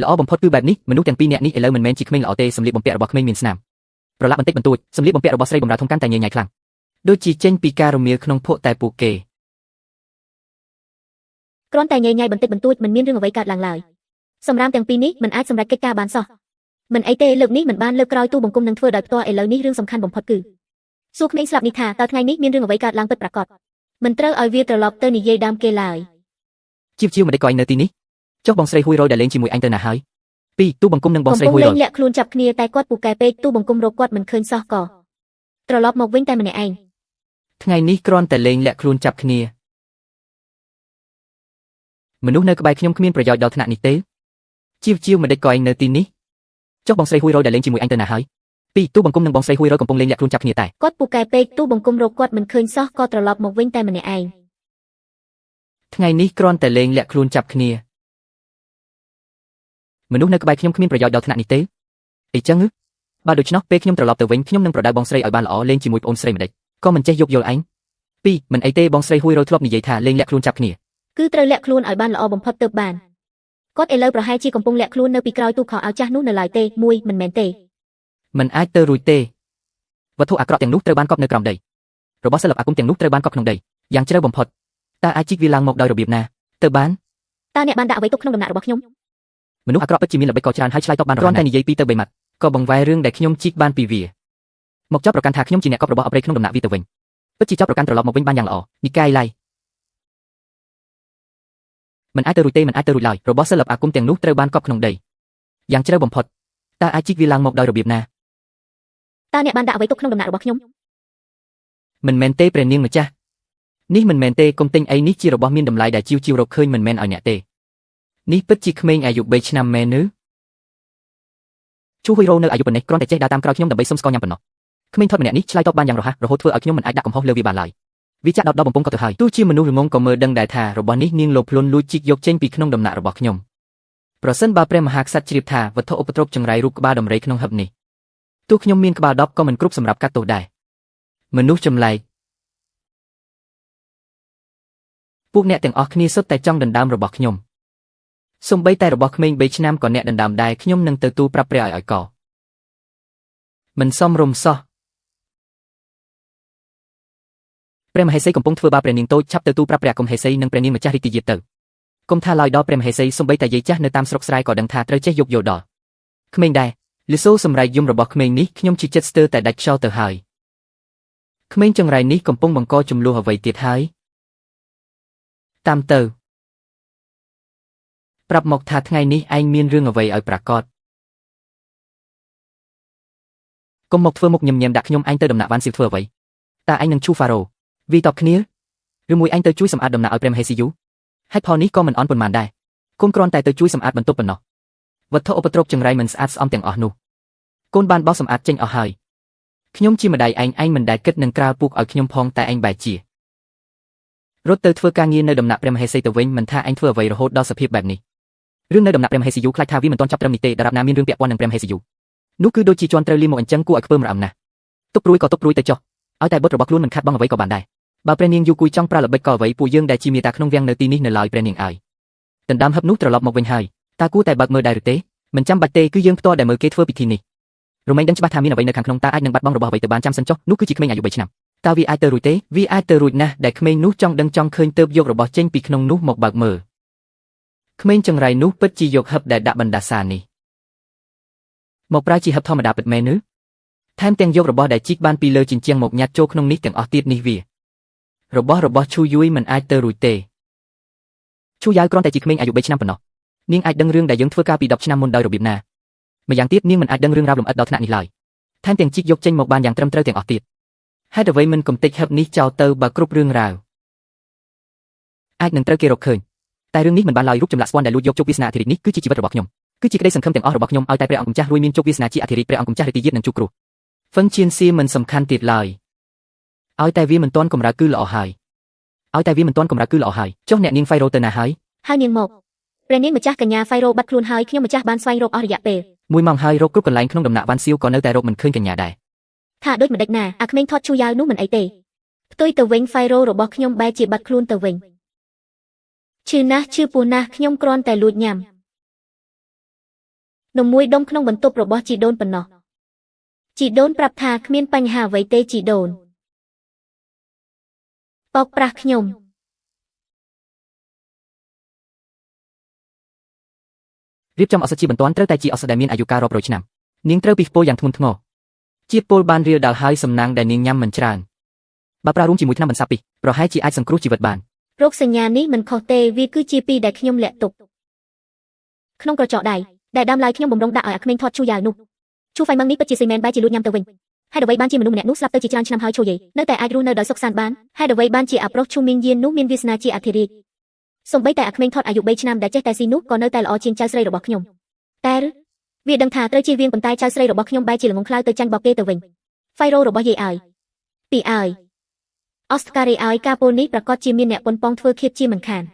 A: ល្អបំផុតគឺបែបនេះមនុស្សទាំងពីរនាក់នេះឥឡូវមិនមែនជាក្មេងល្អទេសម្លៀកបំពាក់របស់ក្មេងមានស្នាមប្រឡាក់បន្តិចបន្តួចសម្លៀកបំពាក់របស់ស្រីបម្រើធំកាន់តែញញ៉ៃខ្លាំងដូចជាចេញពីការរមៀលក្នុងភក់តែពួកគេ
B: គ្រាន់តែញ៉ៃញ៉ៃបន្តិចបន្តួចមិនមានរឿងអ្វីកើតឡើងឡើយសម្រាមទាំងពីរនេះមិនអាចសម្រេចកិច្ចការបានសោះមិនអីទេលើកនេះមិនបានលើកក្រោយទូបង្គំនឹងធ្វើដោយផ្ទាល់ឥឡូវនេះរឿងសំខាន់បំផុតគឺសួរក្មេងស្លាប់នេះថាតើថ្ងៃនេះមានរឿងអ្វីកើតឡើងពិតប្រាកដមិនត្រូវឲ្យវាត្រឡប់ទៅនិយាយដើមគេឡើយ
A: ជីវជីវមិនដេចក៏ឯងនៅទីនេះចុះបងស្រីហ៊ួយរយដែលលេងជាមួយអញទៅណាហើយពីរទូបង្គំនិងបង
B: កំពុង
A: ស្រីហ៊ួយរយ
B: លេងលាក់ខ្លួនចាប់គ្នាតែគាត់ពូកែពេកទូបង្គំរកគាត់មិនឃើញសោះក៏ត្រឡប់មកវិញតែម្នាក់ឯង
A: ថ្ងៃនេះគ្រាន់តែលេងលាក់ខ្លួនចាប់គ្នាមនុស្សនៅក្បែរខ្ញុំគ្មានប្រយោជន៍ដល់ថ្នាក់នេះទេជីវជីវមិនដេចក៏ឯងនៅទីនេះចុះបងស្រីហ៊ួយរយដែលលេងជាមួយអញទៅណាហើយពីរទូបង្គំនិងបងស្រីហ៊ួយរយកំពុងលេងលាក់ខ្លួនចាប់គ្នាតែ
B: គាត់ពូកែពេកទូបង្គំរកគាត់មិនឃើញសោះក៏ត្រឡប់មកវិញតែម្នាក់ឯង
A: ថ្ងៃនេះគ្រាន់តែលេងលាក់ខ្លួនចាប់គ្នាមនុស្សនៅក្បែរខ្ញុំគ្មានប្រយោជន៍ដល់ថ្នាក់នេះទេអីចឹងហឺ បើដូច្នោះពេលខ្ញុំត្រឡប់ទៅវិញខ្ញុំនឹងប្រដៅបងស្រីឲ្យបានល្អលេងជាមួយប្អូនស្រីម្ដេចក៏មិនចេះយោគយល់ឯងពីរមិនអីទេបងស្រីហួយរយធ្លាប់និយាយថាលេងលាក់ខ្លួនចាប់គ្នា
B: គឺត្រូវលាក់ខ្លួនឲ្យបានល្អបំផុតទើបបានគាត់ឥឡូវប្រហែលជាកំពុងលាក់ខ្លួននៅពីក្រោយទូខោអាវចាស់នោះនៅឡើយទេមួយមិនមែនទេ
A: មិនអាចទៅរួចទេវត្ថុអាក្រក់ទាំងនោះត្រូវបានកប់នៅក្រោមដីរបស់សិល្បៈអាគមទាំងនោះត្រូវបានកប់ក្នុងដីយ៉ាងជ្រៅបំផុតតើអាចជីកវាឡើងមកដោយរបៀបណាទៅបាន
B: តើអ្នកបានដាក់អ្វីទុកក្នុងដំណាក់របស់ខ្ញុំ
A: មនុស្សអាក្រក់ពិតជាមានល្បិចកលច្រើនហើយឆ្លើយតបបានគ្រាន់តែនិយាយពីទៅបីម៉ាត់ក៏បង្វែររឿងដែលខ្ញុំជីកបានពីវាមកចោទប្រកាន់ថាខ្ញុំជាអ្នកកប់របស់អប្រិយក្នុងដំណាក់វាទៅវិញពិតជាចោទប្រកាន់ត្រឡប់មកវិញបានយ៉ាងល្អនិកាយឡៃមិនអាចទៅរួចទេមិនអាចទៅរួចឡើយរបស់សិល្បៈអាគមទាំងនោះត្រូវបានកប់ក្នុងដីយ៉ាងជ្រៅបំផុតតើអាចជីកវាឡើងមកដោយរបៀបណា
B: តើអ្នកបានដាក់អ្វីទុកក្នុងដំណាក់របស់ខ្ញុំ
A: មិនមែនទេព្រះនាងម្ចាស់នេះមិនមែនទេកុំទិញអីនេះជារបស់មានតម្លៃដែលជីវជីវរកឃើញមិនមែនឲ្យអ្នកទេនេះពិតជាក្មេងអាយុ3ឆ្នាំមែនឬឈូហ៊ុយរ៉ូនៅអាយុប៉ុណ្ណេះគ្រាន់តែចេះដើរតាមក្រោយខ្ញុំដើម្បីសុំស្ករញ៉ាំប៉ុណ្ណោះក្មេងថត់ម្នាក់នេះឆ្លើយតបបានយ៉ាងរហ័សរហូតធ្វើឲ្យខ្ញុំមិនអាចដាក់កំហុសលើវាបានឡើយវាចាក់ដោតដល់បំពង់ក៏ទៅហើយទោះជាមនុស្សល្ងងក៏មើលដឹងដែរថារបស់នេះនាងលោភលន់លួចជីកយកចេញពីក្នុងដំណាក់របស់ខ្ញុំប្រសិនបើព្រះមហាក្សត្រជ្រាបថាវត្ថុឧបទ្រពចង្រៃរូបក្បាលដំរីក្នុងហឹបនេះទោះខ្ញុំមានក្បាល10ក៏មិនគ្រប់សម្រាប់កាត់ទោសដែរមនុស្សចម្លែកពួកអ្នកទាំងអស់គ្នាសុទ្ធតែចង់ដណ្ដើមរបស់ខ្ញុំសូម្បីតែរបស់ក្មេង3ឆ្នាំក៏អ្នកដណ្ដើមដែរខ្ញុំនឹងទៅទូលប្រាប់ព្រះឲ្យកមិនសមរម្យសោះព្រះមហេសីកំពុងធ្វើបាបព្រះនាងតូចឆាប់ទៅទូលប្រាប់ព្រះគុំហេសីនិងព្រះនាងម្ចាស់រាជទាយាទទៅកុំថាឡើយដល់ព្រះមហេសីសូម្បីតែយាយចាស់នៅតាមស្រុកស្រែក៏ដឹងថាត្រូវចេះយោគយល់ដល់ក្មេងដែរលីសូសម្រែកយំរបស់ក្មេងនេះខ្ញុំជាចិត្តស្ទើរតែដាច់ខ្យល់ទៅហើយក្មេងចង្រៃនេះកំពុងបង្កចំនួនអ្វីទៀតហើយតាមទៅប្រាប់មកថាថ្ងៃនេះឯងមានរឿងអ្វីឲ្យប្រាកដកុំមកធ្វើមុខញឹមញែមដាក់ខ្ញុំឯងទៅដំណាក់វ៉ាន់ស៊ីវធ្វើអ្វីតើឯងនឹងឈូហ្វារ៉ូវាតបគ្នាឬមួយឯងទៅជួយសម្អាតដំណាក់ឲ្យព្រះមហេសីយូហេតុផលនេះក៏មិនអន់ប៉ុន្មានដែរកូនគ្រាន់តែទៅជួយសម្អាតបន្ទប់ប៉ុណ្ណោះវត្ថុឧបទ្រពចង្រៃមិនស្អាតស្អំទាំងអស់នោះកូនបានបោសសម្អាតចេញអស់ហើយខ្ញុំជាម្ដាយឯងឯងមិនដែលគិតនឹងក្រាលពូកឲ្យខ្ញុំផងតែឯងបែរជារត់ទៅធ្វើការងារនៅដំណាក់ព្រះមហេសីទៅវិញមិនថាឯងធ្វើអ្វីរហូតដល់សភាពបែបនេះរឿងនៅដំណាក់ព្រះមហេសីយូខ្លាចថាវាមិនទាន់ចប់ត្រឹមនេះទេដរាបណាមានរឿងពាក់ព័ន្ធនឹងព្រះមហេសីយូនោះគឺដូចជាជន់ត្រូវលីមកអញ្ចឹងគួរឲ្យខ្ពើមរអឹមណាស់ទុកព្រួយក៏ទុកព្រួយទៅចុះឲ្យតែបុត្ររបស់ខ្លួនមិនខាត់បងអ្វីក៏បានដែរបើព្រះនាងយូគួយចង់ប្រើល្បិចក៏អ្វីពួកយើងដែលជាមេតាក្នុងវាំងនៅទីនេះនៅឡើយព្រះនាងឲ្យដណ្ដើមហឹបនោះត្រឡប់មកវិញហើយតើគួរតែបើកមើលដែរឬទេមិនចាំបាច់ទេគឺយើងផ្ទាល់ដែលមើលគេធ្វើពិធីនេះរមែងដឹងច្បាស់ថាមានអ្វីនៅខាងក្នុងតើអាចនឹងបាត់បង់របស់អ្វីទៅបានចាំសិនចុះនោះគឺជាក្មេងអាយុ3ឆ្នាំតើវាអាចទៅរួចទេវាអាចទៅរួចណាស់ដែលក្មេងនោះចង់ដឹងចង់ឃើញទើបយករបស់ចេញពីក្នុងនោះមកបើកមើលក្មេងចង្រៃនោះពិតជាយកហឹបដែលដាក់បណ្ដាសានេះមកប្រើជាហឹបធម្មតាពិតមែនឬថែមទាំងយករបស់ដែលជីកបានពីលើជញ្ជាំងមកញ៉ាត់ចូលក្នុងនេះទាំងអស់ទៀតនេះវារបស់ឈូយួយមិនអាចទៅរួចទេឈូយ៉ាវគ្រាន់តែជាក្មេងអាយុ3ឆ្នាំប៉ុណ្ណោះនាងអាចដឹងរឿងដែលយើងធ្វើការពី10ឆ្នាំមុនដោយរបៀបណាម្យ៉ាងទៀតនាងមិនអាចដឹងរឿងរ៉ាវលម្អិតដល់ថ្នាក់នេះឡើយថែមទាំងជីកយកចេញមកបានយ៉ាងត្រឹមត្រូវទាំងអស់ទៀតហេតុអ្វីមិនកំទេចហឹបនេះចោលទៅបើគ្រប់រឿងរ៉ាវអាចនឹងត្រូវគេរកឃើញតែរឿងនេះមិនបានឡើយរូបចម្លាក់ស្ពាន់ដែលលួចយកជោគវាសនាអធិរាជនេះគឺជាជីវិតរបស់ខ្ញុំគឺជាក្តីសង្ឃឹមទាំងអស់របស់ខ្ញុំឲ្យតែព្រះអង្គម្ចាស់រួយមានជោគវាសនាជាអធិរាជព្រះអង្គម្ចាស់រាជទាយាទនឹងជួបគ្រោះហ្វឹងជៀនសៀមិនសំខាន់ទៀតឡើយឲ្យតែវាមិនទាន់កម្រើកគឺល្អហើយឲ្យតែវាមិនទាន់កម្រើកគឺល្អហើយចុះអ្នកនាងហ្វៃរ៉ូទៅណាហើយ
B: ហើយនាងមកព្រះនាងម្ចាស់កញ្ញាហ្វៃរ៉ូបាត់ខ្លួនហើយខ្ញុំម្ចាស់បានស្វែងរកអស់រយៈពេល
A: មួយម៉ោងហើយរកគ្រប់កន្លែងក្នុងដំណាក់វ៉ាន់សៀវក៏នៅតែរកមិនឃើញកញ្ញាដែរ
B: ថាដូចម្ដេចណាអាក្មេងថតឈូយ៉ាវនោះមិនអីទេផ្ទុយទៅវិញហ្វៃរ៉ូរបស់ខ្ញុំបែរជាបាត់ខ្លួនទៅវិញឈឺណាស់ឈឺពោះណាស់ខ្ញុំគ្រាន់តែលួចញ៉ាំនំមួយដុំក្នុងបន្ទប់របស់ជីដូនប៉ុណ្ណោះជីដូនប្រាប់ថាគ្មានបញ្ហាអ្វីទេជីដូនបោកប្រាស់ខ្ញុំ
A: រៀបចំឱសថជាបន្ទាន់ត្រូវតែជាឱសថដែលមានអាយុកាលរាប់រយឆ្នាំនាងត្រូវពិសពុលយ៉ាងធ្ងន់ធ្ងរជាតិពុលបានរាលដាលហើយសំណាងដែលនាងញ៉ាំមិនច្រើនបើប្រើរួមជាមួយថ្នាំបន្សាបពីប្រហែលជាអាចសង្គ្រោះជីវិតបាន
B: រោគសញ្ញានេះមិនខុសទេវាគឺជាពីដែលខ្ញុំលាក់ទុកក្នុងក្រចកដៃដែលដើមឡើយខ្ញុំបំរុងដាក់ឲ្យអាក្មេងថតឈូយ៉ាវនោះឈូហ្វៃម៉ឹងនេះពិតជាស៊ីមែនបែរជាលួចញ៉ាំទៅវិញហេតុអ្វីបានជាមនុស្សម្នាក់នោះស្លាប់ទៅជាច្រើនឆ្នាំហើយឈូយេនៅតែអាចរស់នៅដោយសុខសាន្តបានហេតុអ្វីបានជាអាប្រុសឈូមីងយាននោះមានវាសនាជាអធិរាជសូម្បីតែអាក្មេងថតអាយុ3ឆ្នាំដែលចេះតែស៊ីនោះក៏នៅតែល្អជាងចៅស្រីរបស់ខ្ញុំតែវាដឹងថាត្រូវជៀសវាងប៉ុន្តែចៅស្រីរបស់ខ្ញុំបែរជាល្ងងខ្លៅទៅចាញ់បោកគេទៅវិញហ្វៃរ៉ូរបស់យាយឲ្យពីឲ្យអូស្ការីឲ្យការពោលនេះប្រកាសជាមានអ្នកប៉ុនប៉ងធ្វើឃាតជាមិនខាន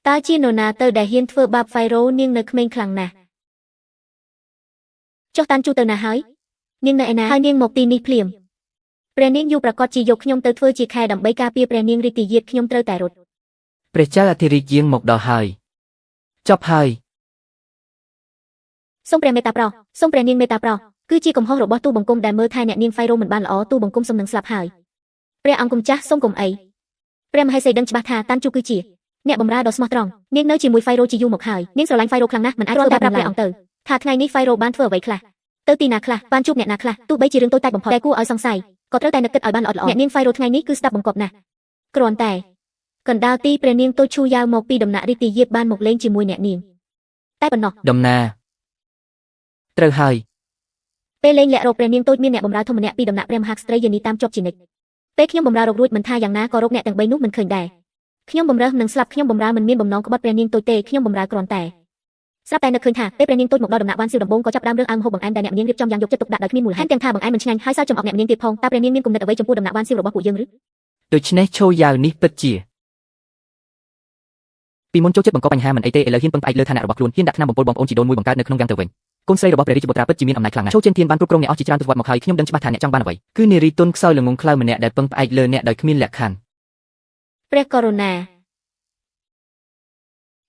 B: តើជានរណាទៅដែលហ៊ានធ្វើបាបហ្វៃរ៉ូនាងនៅក្មេងខ្លាំងណាស់ចុះតានជូទៅណាហើយ នាងនៅឯណាហើយនាងមកទីនេះភ្លាមព្រះនាងយូប្រកាសជាយកខ្ញុំទៅធ្វើជាខែដើម្បីការពារព្រះនាងរាជទាយាទខ្ញុំត្រូវតែរត់
C: ព្រះចៅអធិរាជយាងមកដល់ហើយចប់ហើយ
B: សូមព្រះមេត្តាប្រោសសូមព្រះនាងមេត្តាប្រោសគឺជាកំហុសរបស់ទូបង្គំដែលមើលថែអ្នកនាងហ្វៃរ៉ូមិនបានល្អទូបង្គំសុំនឹងស្លាប់ហើយព្រះអង្គម្ចាស់សូមកុំអីព្រះមហេសីដឹងច្បាស់ថាតាន់ជូគឺជាអ្នកបម្រើដ៏ស្មោះត្រង់នាងនៅជាមួយហ្វៃរ៉ូជាយូរមកហើយនាងស្រឡាញ់ហ្វៃរ៉ូខ្លាំងណាស់មិនអាចធ្វើតែប្រាប់ព្រះអង្គទៅថាថ្ងៃនេះហ្វៃរ៉ូបានធ្វើអ្វីខ្លះទៅទីណាខ្លះបានជួបអ្នកណាខ្លះទោះបីជារឿងតូចតាចបំផុតតែគួរឲ្យសង្ស័យក៏ត្រូវតែនឹកគិតឲ្យបានល្អល្អអ្នកនាងហ្វៃរ៉ូថ្ងៃនេះគឺស្ដាប់បង្គាប់ណាស់គ្រាន់តែកណ្ដាលទីព្រះនាងតូចឈូយ៉ាវមកពីដំណាក់រាជទាយាទបានមកលេងជាមួយអ្នកនាងតែប៉ុណ្ណោះ
C: ដំណាត្រូវហើយ
B: ពេលលេងលាក់រកព្រះនាងតូចមានអ្នកបម្រើធំម្នាក់ពីដំណាក់ព្រះមហាក្សត្រីយានីតាមជាប់ជានិច្ចពេលខ្ញុំបម្រើរករួចមិនថាយ៉ាងណាក៏រកអ្នកទាំងបីនោះមិនឃើញដែរខ្ញុំបម្រើនឹងស្លាប់ខ្ញុំបម្រើមិនមានបំណងក្បត់ព្រះនាងតូចទេខ្ញុំបម្រើគ្រាន់តែស្រាប់តែនឹកឃើញថាពេលព្រះនាងតូចមកដល់ដំណាក់វ៉ាន់សៀវដំបូងក៏ចាប់ផ្ដើមរឿងអើងហូបបង្អែមដែលអ្នកនាងរៀបចំយ៉ាងយកចិត្តទុកដាក់ដោយគ្មានមូលហេតុទាំងថាបង្អែមមិនឆ្ងាញ់ហើយសើចំអកអ្នកនាងទៀតផងតើព្រះនាងមានគំនិតអ្វីចំពោះដំណាក់វ៉ាន់សៀវរបស់ពួកយើងឬ
C: ដូច្នេះឈោយ៉ាវនេះពិតជាពីមុនចូលចិត្តបង្កបញ្ហាមិនអីទេឥឡូវហ៊ានពឹងផ្អែកលើឋានៈរបស់ខ្លួនហ៊ានដាក់ថ្នាំបំពុលបងប្អូនជីដូនមួយបង្កើតនៅក្នុងវាំងទៅវិញកូនស្រីរបស់ព្រះរាជបុត្រាពិតជាមានអំណាចខ្លាំងណាស់ឈោចេនធានបានគ្រប់គ្រងអ្នកអស់ជាច្រើនទសវត្សរ៍មកហើយខ្ញុំដឹងច្បាស់ថាអ្នកចង់បានអ្វីគឺនារីទុនខ្សោយល្ងងខ្លៅម្នាក់ដែលពឹងផ្អែកលើអ្នកដោយគ្មានលក្ខខណ្ឌ
B: ព្រះករុណ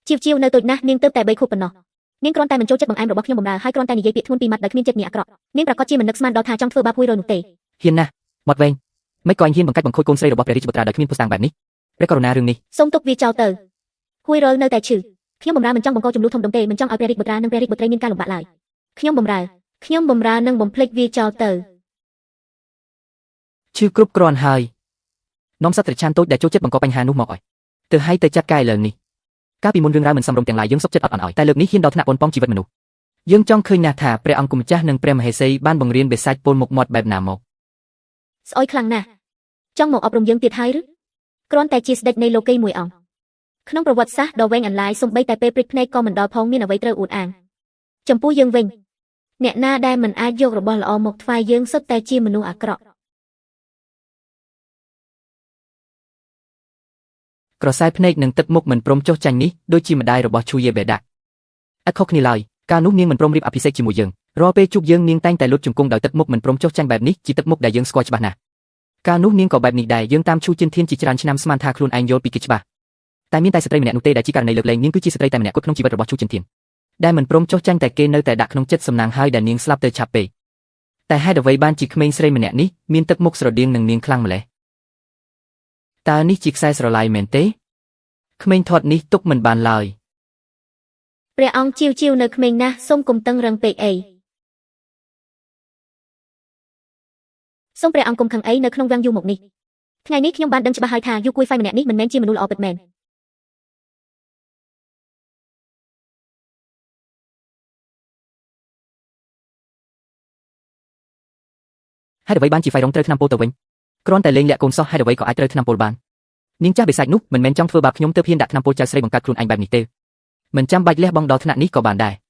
B: ាជីវជីវនៅតូចណាស់នាងទើបតែ3ខួបប៉ុណ្ណោះនាងគ្រាន់តែមិនចូលចិត្តបង្អែមរបស់ខ្ញុំបម្រើហើយគ្រាន់តែនិយាយពាក្យធ្ងន់ពីរម៉ាត់ដោយគ្មានចិត្តនាអាក្រក់នាងប្រាកដជាមិននឹកស្មានដល់ថាចង់ធ្វើបាបហួយរយនោះទេ
A: ហ៊ានណាស់មាត់វែងមិនក៏អញហ៊ានបង្កាច់បង្ខូចកូនស្រីរបស់ព្រះរាជបុត្រាដោយគ្មានភស្តុតាងបែបនេះព្រះករុណារឿងនេះ
B: សូមទុកវាចោលទៅហួយរលនៅតែឈឺខ្ញុំបម្រើមិនចង់បង្កចំនួនធំដុំទេមិនចង់ឲ្យព្រះរាជបុត្រានិងព្រះរាជបុត្រីមានការលំបាកឡើយខ្ញុំបម្រើនឹងបំភ្លេចវាចោលទៅ
C: ឈឺគ្រប់គ្រាន់ហើយនាំសត្វត្រឆានតូចដែលចូលចិត្តបង្កបញ្ហានោះមកឲ្យទៅឲ្យទៅចាត់ការឥឡូវនេះកាលពីមុនរឿងរ៉ាវមិនសមរម្យទាំងឡាយយើងសុខចិត្តអត់អន់ឲ្យតែលើកនេះហ៊ានដល់ថ្នាក់ប៉ុនប៉ងជីវិតមនុស្សយើងចង់ឃើញណាស់ថាព្រះអង្គម្ចាស់និងព្រះមហេសីបានបង្រៀនបិសាចពលមុខមាត់បែបណាមក
B: ស្អុយខ្លាំងណាស់ចង់មកអប់រំយើងទៀតហើយឬគ្រាន់តែជាស្ដេចនៃលោកីមួយអង្គក្នុងប្រវត្តិសាស្ត្រដ៏វែងអន្លាយសូម្បីតែពេលព្រិចភ្នែកក៏មិនដល់ផងមានអ្វីត្រូវអួតអាងចំពោះយើងវិញអ្នកណាដែលមិនអាចយករបស់ល្អមកថ្វាយយើងសុទ្ធតែជាមនុស្សអាក្រក់
C: ក្រសែភ្នែកនិងទឹកមុខមិនព្រមចុះចាញ់នេះដូចជាម្ដាយរបស់ឈូយេបេដាឥតខុសគ្នាឡើយកាលនោះនាងមិនព្រមរៀបអភិសេកជាមួយយើងរាល់ពេលជួបយើងនាងតែងតែលុតជង្គង់ដោយទឹកមុខមិនព្រមចុះចាញ់បែបនេះជាទឹកមុខដែលយើងស្គាល់ច្បាស់ណាស់កាលនោះនាងក៏បែបនេះដែរយើងតាមឈូជិនធានជាច្រើនឆ្នាំស្មានថាខ្លួនឯងយល់ពីគេច្បាស់តែមានតែស្ត្រីម្នាក់នោះទេដែលជាករណីលើកលែងនាងគឺជាស្ត្រីតែម្នាក់គត់ក្នុងជីវិតរបស់ឈូជិនធានដែលមិនព្រមចុះចាញ់តែគេនៅតែដាក់ក្នុងចិត្តសំណាងហើយដែលនាងស្លាប់ទៅឆាប់ពេកតែហេតុអ្វីបានជាក្មេងស្រីម្នាក់នេះមានទឹកមុខស្រដៀងនឹងនាងខ្លាំងម្ល៉េះតើនេះជាខ្សែស្រឡាយមែនទេក្មេងធាត់នេះទុកមិនបានឡើយ
B: ព្រះអង្គជីវជីវនៅក្មេងណាស់សូមកុំតឹងរឹងពេកអីសូមព្រះអង្គកុំខឹងអីនៅក្នុងវាំងយូរមកនេះថ្ងៃនេះខ្ញុំបានដឹងច្បាស់ហើយថាយូគួយហ្វៃម្នាក់នេះមិនមែនជាមនុស្សល្អពិតមែន
A: ហេតុអ្វីបានជាហ្វៃរ៉ុងត្រូវថ្នាំពុលទៅវិញគ្រាន់តែលេងលាក់កូនសោះហេតុអ្វីក៏អាចត្រូវថ្នាំពុលបាននាងចាស់បិសាចនោះមិនមែនចង់ធ្វើបាបខ្ញុំទើបហ៊ានដាក់ថ្នាំពុលចៅស្រីបង្កើតខ្លួនឯងបែបនេះទេមិនចាំបាច់លះបង់ដល់ថ្នាក់នេះក៏បានដែរ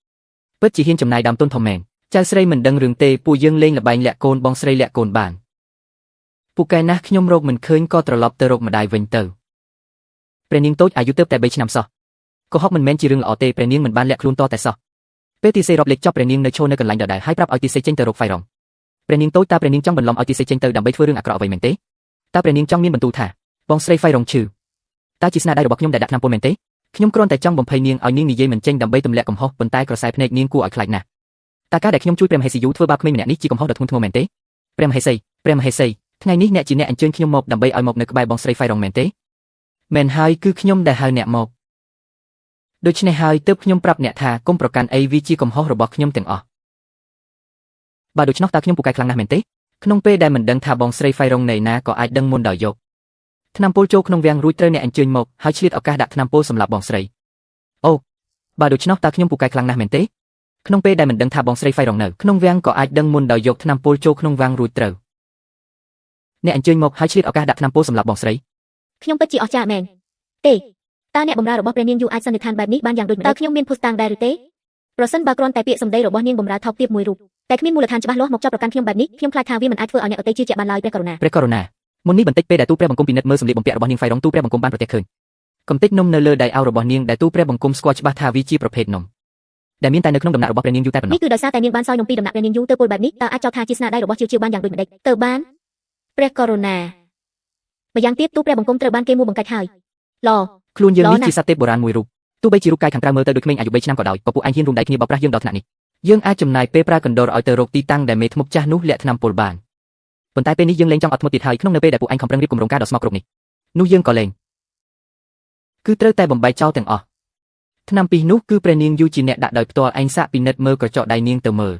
A: ពិតជាហ៊ានចំណាយដើមទុនធំមែនចៅស្រីមិនដឹងរឿងទេពួកយើងលេងល្បែងលាក់កូនបងស្រីលាក់កូនបានពូកែណាស់ខ្ញុំរកមិនឃើញក៏ត្រឡប់ទៅរកម្ដាយវិញទៅព្រះនាងតូចអាយុទើបតែ3ឆ្នាំសោះកុហកមិនមែនជារឿងល្អទេព្រះនាងមិនបានលាក់ខ្លួនតតែសោះពេលទីសេរាប់លេខចប់ព្រះនាងនៅឈរនៅកន្លែងដដែលហើយប្រាប់ឲ្យទីសេចេញទៅរកហ្វៃរ៉ុងព្រះនាងតូចតើព្រះនាងចង់បន្លំឲ្យទីសេចេញទៅដើម្បីធ្វើរឿងអាក្រក់អ្វីមែនទេតើព្រះនាងចង់មានបន្ទូលថាបងស្រីហ្វៃរ៉ុងឈឺតើជាស្នាដៃរបស់ខ្ញុំដែលដាក់ថ្នាំពុលមែនទេខ្ញុំគ្រាន់តែចង់បំភ័យនាងឲ្យនាងនិយាយមិនចេញដើម្បីទម្លាក់កំហុសប៉ុន្តែក្រសែភ្នែកនាងគួរឲ្យខ្លាចណាស់តើការដែលខ្ញុំជួយព្រះមហេសីយូធ្វើបាបក្មេងម្នាក់នេះជាកំហុសដ៏ធ្ងន់ធ្ងរមែនទេព្រះមហេសីព្រះមហេសីថ្ងៃនេះអ្នកជាអ្នកអញ្ជើញខ្ញុំមកដើម្បីឲ្យមកនៅក្បែរបងស្រីហ្វៃរ៉ុងមែនទេមែនហើយគឺខ្ញុំដែលហៅអ្នកមកដូច្នេះហើយទើបខ្ញុំប្រាប់អ្នកថាកុំប្រកាន់អីវាជាកំហុសរបស់ខ្ញុំទាំងអស់បើដូច្នោះតើខ្ញុំពូកែខ្លាំងណាស់មែនទេក្នុងពេលដែលមិនដឹងថាបងស្រីហ្វៃរ៉ុងនៅណាក៏អាចដឹងមុនដោយយកថ្នាំពុលចូលក្នុងវាំងរួចត្រូវអ្នកអញ្ជើញមកហើយឆ្លៀតឱកាសដាក់ថ្នាំពុលសម្រាប់បងស្រីអូបើដូច្នោះតើខ្ញុំពូកែខ្លាំងណាស់មែនទេក្នុងពេលដែលមិនដឹងថាបងស្រីហ្វៃរ៉ុងនៅក្នុងវាំងក៏អាចដឹងមុនដោយយកថ្នាំពុលចូលក្នុងវាំងរួចត្រូវអ្នកអញ្ជើញមកហើយឆ្លៀតឱកាសដាក់ថ្នាំពុលសម្រាប់បងស្រី
B: ខ្ញុំពិតជាអស្ចារ្យមែនទេតើអ្នកបម្រើរបស់ព្រះនាងយូអាចសន្និដ្ឋានបែបនេះបានយ៉ាងដូចម្តេចតើខ្ញុំមានភស្តុតាងដែរឬទេប្រសិនបើគ្រាន់តែពាក្យសម្ដីរបស់នាងបម្រើថោកទាបមួយរូបតែគ្មានមូលដ្ឋានច្បាស់លាស់មកចោទប្រកាន់ខ្ញុំបែបនេះខ្ញុំខ្លាចថាវាមិនអាចធ្វើឲ្យអ្នកដទៃជឿជាក់បានឡើយព្រះករុណា
A: ព្រះករុណាមុននេះបន្តិចពេលដែលទូព្រះបង្គំពិនិត្យមើលសម្លៀកបំពាក់របស់នាងហ្វៃរ៉ុងទូព្រះបង្គំបានប្រទះឃើញកំទេចនំនៅលើដៃអោរបស់នាងដែលទូព្រះបង្គំស្គាល់ច្បាស់ថាវាជាប្រភេទនំ ដែលមានតែនៅក្នុងដំណាក់របស់ព្រះនាងយូតែប៉ុណ្ណោះ
B: នេះគឺដោយសារតែនាងបានសោយនំពីដំណាក់ព្រះនាងយូទៅពលបែបនេះតើអាចចោទថាជាស្នាដៃរបស់ជាវជាវបានយ៉ាងដូចម្តេចទៅបានព្រះករុណាម្យ៉ាងទៀតទូព្រះបង្គំត្រូវបានគេមួបង្កាច់ហើយល្អ
A: ខ្លួនយើង
B: ល្អណាស់
A: នេះជាសត្វទេពបុរាណមួយរូបទោះបីជារូបកាយខាងក្រៅមើលទៅដូចក្មេងអាយុ3ឆ្នាំក៏ដោយក៏ពួកឯងហ៊ានរួមដៃគ្នាបោកប្រាស់យើងដល់ថ្នាក់នេះយើងអាចចំណាយពេលប្រើកណ្ដុរឲ្យទៅរកទីតាំងដែលមេធ្មប់ចាស់នោះលាក់ថ្នាំពុលបានប៉ុន្តែពេលនេះយើងលែងចង់អត់ធ្មត់ទៀតហើយក្នុងនៅពេលដែលពួកឯងខំប្រឹងរៀបគម្រោងការដ៏ស្មោកគ្រោកនេះនោះយើងក៏លែងគឺត្រូវតែបំបែកចោលទាំងអស់ថ្នាំពីនោះគឺព្រះនាងយូជាអ្នកដាក់ដោយផ្ទាល់ឯងសាកពិនិត្យមើលក្រចកដៃនាងទៅមើល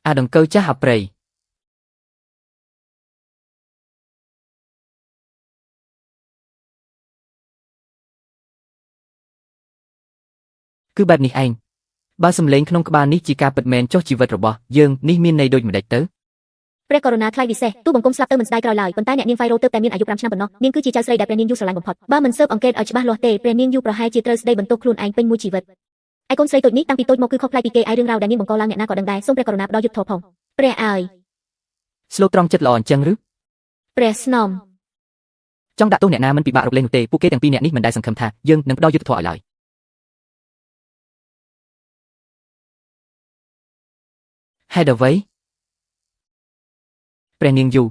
A: អាដង្កូវចាស់អប្រៃគឺបែបនេះឯងបើសំឡេងក្នុងក្បាលនេះជាការពិតមែនចុះជីវិតរបស់យើងនេះមានន័យដូចម្តេចទៅ
B: ព្រះករុណាថ្លៃវិសេសទូបង្គំស្លាប់ទៅមិនស្ដាយក្រោយឡើយប៉ុន្តែអ្នកនាងហ្វៃរ៉ូទើបតែមានអាយុ5ឆ្នាំប៉ុណ្ណោះនាងគឺជាចៅស្រីដែលព្រះនាងយូស្រឡាញ់បំផុតបើមិនស៊ើបអង្កេតឲ្យច្បាស់លាស់ទេព្រះនាងយូប្រហែលជាត្រូវស្ដីបន្ទោសខ្លួនឯងពេញមួយជីវិតឯកូនស្រីតូចនេះតាំងពីតូចមកគឺខុសប្លែកពីគេឯរឿងរ៉ាវដែលនាងបង្កឡើងអ្នកណាក៏ដឹងដែរសូមព្រះករុណាផ្ដល់យុត្តិធម៌ផងព្រះអើយ
A: ស្លូតត្រង់ចិត្តល្អអញ្ចឹងឬ
B: ព្រះស្នំ
A: ចង់ដាក់ទោសអ្នកណាមិនពិបាករកលេសនោះទេពួកគេទាំងពីរអ្នកនេះមិនដែលសង្ឃឹមថាយើងនឹងផ្ដល់យុត្តិធម៌ឲ្យឡើយហេតុអ្វីព្រះនាងយូ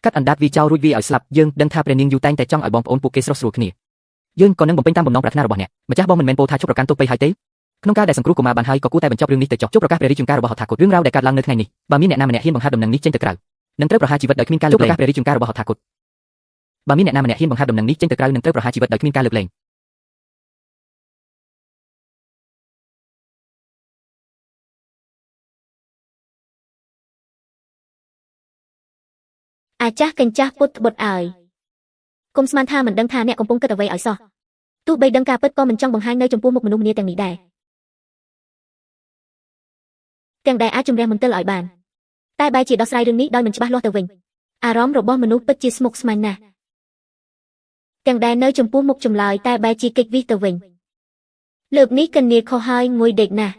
A: កាត់អណ្ដាតវាចោលរួចវាឲ្យស្លាប់យើងដឹងថាព្រះនាងយូតែងតែចង់ឲ្យបងប្អូនពួកគេស្រុះស្រួលគ្នាយើងក៏នឹងបំពេញតាមបំណងប្រាថ្នារបស់អ្នកម្ចាស់បងមិនមែនពោលថាជប់ប្រកាន់ទោសពៃហើយទេក្នុងការដែលសង្គ្រោះកុមារបានហើយក៏គួរតែបញ្ចប់រឿងនេះទៅចុះជប់ប្រកាសព្រះរាជជួនការរបស់ហដ្ឋាគតរឿងរ៉ាវដែលកើតឡើងនៅថ្ងៃនេះបើមានអ្នកណាម្នាក់ហ៊ានបង្ហើបដំណឹងនេះចេញទៅក្រៅនឹងត្រូវប្រហារជីវិតដោយគ្មានការលើកលែងប្រកាសព្រះរាជជួនការរបស់ហដ្ឋាគតបើមានអ្នកណាម្នាក់ហ៊ានបង្ហើបដំណឹងនេះចេញទៅក្រៅនឹងត្រូវប្រហារជីវិតដោយគ្មានការលើកលែង
B: អាចាស់កញ្ចាស់ពុទ្ធបុត្រអើយគុំស្មានថាមិនដឹងថាអ្នកកំពុងគិតអ្វីឲ្យសោះទោះបីដឹងការពិតក៏មិនចង់បង្ហាញនៅចំពោះមុខមនុស្សម្នាទាំងនេះដែរទាំងដែលអាចជំរះមន្ទិលឲ្យបានតែបែរជាដោះស្រាយរឿងនេះដោយមិនច្បាស់លាស់ទៅវិញអារម្មណ៍របស់មនុស្សពិតជាស្មុគស្មាញណាស់ទាំងដែលនៅចំពោះមុខចម្លើយតែបែរជាគេចវិះទៅវិញលើកនេះកញ្ញាខុសហើយងួយដេកណាស់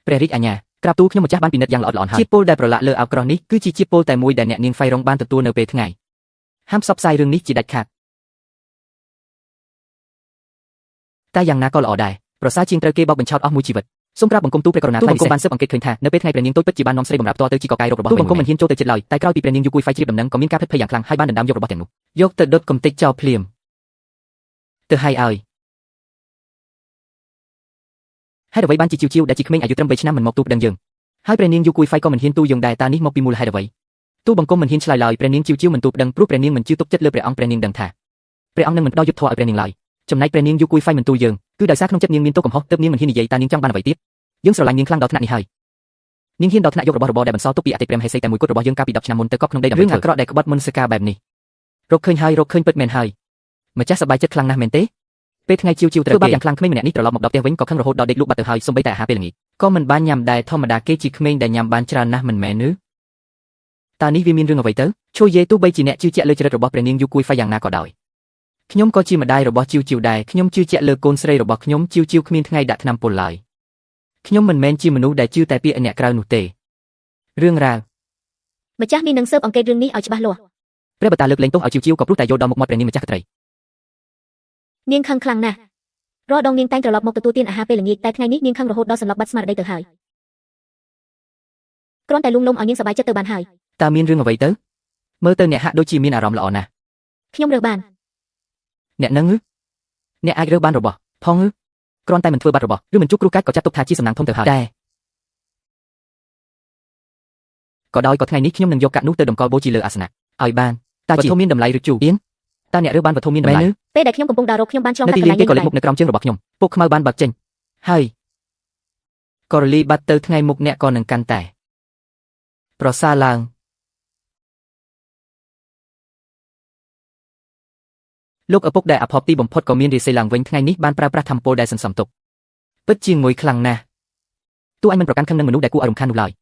A: ព្រះរាជអាជ្ញាក្រាបទូលខ្ញុំម្ចាស់បានពិនិត្យយ៉ាងល្អិតល្អន់ហើយជាតិពុលដែលប្រឡាក់លើអាវក្រោះនេះគឺជាជាតិពុលតែមួយដែលអ្នកនាងហ្វៃរ៉ុងបានទទួលនៅពេលថ្ងៃហាមផ្សព្វផ្សាយរឿងនេះជាដាច់ខាតតែយ៉ាងណាក៏ល្អដែរប្រសើរជាងត្រូវគេបោកបញ្ឆោតអស់មួយជីវិតសូមក្រាបបង្គំទូលព្រះករុណាទូលបង្គំបានស៊ើបអង្កេតឃើញថានៅពេលថ្ងៃព្រះនាងតូចពិតជាបាននាំស្រីបម្រើផ្ទាល់ទៅជីកកាយរករបស់ទូលបង្គំមិនហ៊ានចូលទៅជិតឡើយតែក្រោយពីព្រះនាងយូគួយហ្វៃជ្រាបដំណឹងក៏មានការភិតភ័យយ៉ាងខ្លាំងហើយបានដណ្ដើមយករបស់ទាំងនោះយកទៅដុតកំទេចចោលភ្លាមទៅហើយឲ្យហេតុអ្វីបានជាជីវជីវដែលជាក្មេងអាយុត្រឹម3ឆ្នាំមិនមកទូលប្តឹងយើងហើយព្រះនាងយូគួយហ្វៃក៏មិនហ៊ានទូលយើងដែរតើនេះមកពីមូលហេតុអ្វីទូលបង្គំមិនហ៊ានឆ្លើយឡើយព្រះនាងជីវជីវមិនទូលប្តឹងព្រោះព្រះនាងមិនជឿទុកចិត្តលើព្រះអង្គព្រះនាងដឹងថាព្រះអង្គនឹងមិនផ្ដល់យុត្តិធម៌ឲ្យព្រះនាងឡើយចំណែកព្រះនាងយូគួយហ្វៃមិនទូលយើងគឺដោយសារក្នុងចិត្តនាងមានទោសកំហុសទើបនាងមិនហ៊ាននិយាយតើនាងចង់បានអ្វីទៀតយើងស្រឡាញ់នាងខ្លាំងដល់ថ្នាក់នេះហើយនាងហ៊ានដល់ថ្នាក់យករបស់របរដែលបន្សល់ទុកពីអតីតព្រះមហេសីតែមួយគត់របស់យើងកាលពី10ឆ្នាំមុនទៅកប់ក្នុងដីដើម្បីរឿងអាក្រក់ដែលក្បត់មុនសកាបែបនេះរកឃើញហើយរកឃើញពិតមែនហើយម្ចាស់សប្បាយចិត្តខ្លាំងណាស់មែនទេពេលថ្ងៃជីវជីវត្រូវគេបាបយ៉ាងខ្លាំងក្មេងម្នាក់នេះត្រឡប់មកដល់ផ្ទះវិញក៏ខឹងរហូតដល់ដេកលក់បាត់ទៅហើយសូម្បីតែអាហារពេលល្ងាចក៏មិនបានញ៉ាំដែរធម្មតាគេជាក្មេងដែលញ៉ាំបានច្រើនណាស់មិនមែនឬតើនេះវាមានរឿងអ្វីទៅឈួយយេទោះបីជាអ្នកជឿជាក់លើចរិតរបស់ព្រះនាងយូគួយហ្វៃយ៉ាងណាក៏ដោយខ្ញុំក៏ជាម្ដាយរបស់ជីវជីវដែរខ្ញុំជឿជាក់លើកូនស្រីរបស់ខ្ញុំជីវជីវគ្មានថ្ងៃដាក់ថ្នាំពុលឡើយខ្ញុំមិនមែនជាមនុស្សដែលជឿតែពាក្យអ្នកក្រៅនោះទេរឿងរ៉ាវ
B: ម្ចាស់មាននឹងស៊ើបអង្កេតរឿងនេះឲ្យច្បាស់លាស់
A: ព្រះបតាលើកលែងទោសឲ្យជីវជីវក៏ព្រោះតែយល់ដល់មុខមាត់ព្រះនាងម្ចាស់ក្ត្រី
B: នាងខឹងខ្លាំងណាស់រាល់ដងនាងតែងត្រឡប់មកទទួលទានអាហារពេលល្ងាចតែថ្ងៃនេះនាងខឹងរហូតដល់សន្លប់បាត់ស្មារតីទៅហើយគ្រាន់តែលួងលោមឲ្យនាងសប្បាយចិត្តទៅបានហើយ
A: តើមានរឿងអ្វីទៅមើលទៅអ្នកហាក់ដូចជាមានអារម្មណ៍ល្អណាស់
B: ខ្ញុំរើសបាន
A: អ្នកនឹងអ្នកអាចរើសបានរបស់ផងឬគ្រាន់តែមិនធ្វើបាត់របស់ឬមិនជួបគ្រោះកាចក៏ចាត់ទុកថាជាសំណាងធំទៅហើយតែក៏ដោយក៏ថ្ងៃនេះខ្ញុំនឹងយកកាក់នោះទៅតម្កល់បូជាលើអាសនៈឲ្យបានតើវត្ថុមានតម្លៃឬជូអៀនតើអ្នករើសបានវត្ថុមានតម្លៃ
B: ពេលដែលខ្ញុំកំពុងដើររកខ្ញុំបានឆ្លង
A: នៅ
B: កាត់
A: ទីលានគេ
B: កន្លែងនេះ
A: ក៏លេចមុខនៅក្រោមជើងរបស់ខ្ញុំពួកខ្មៅបានបើកចេញហើយក៏រលីបាត់ទៅថ្ងៃមុខអ្នកក៏នឹងកាន់តែប្រសើរឡើងលោកឪពុកដែលអភ័ព្វទីបំផុតក៏មានរាសីឡើងវិញថ្ងៃនេះបានប្រើប្រាស់ធម្មពលដែលសន្សំទុកពិតជាមួយខ្លាំងណាស់ទោះអញមិនប្រកាន់ខឹងនឹងមនុស្សដែលគួរឲ្យរំខាននោះឡើយ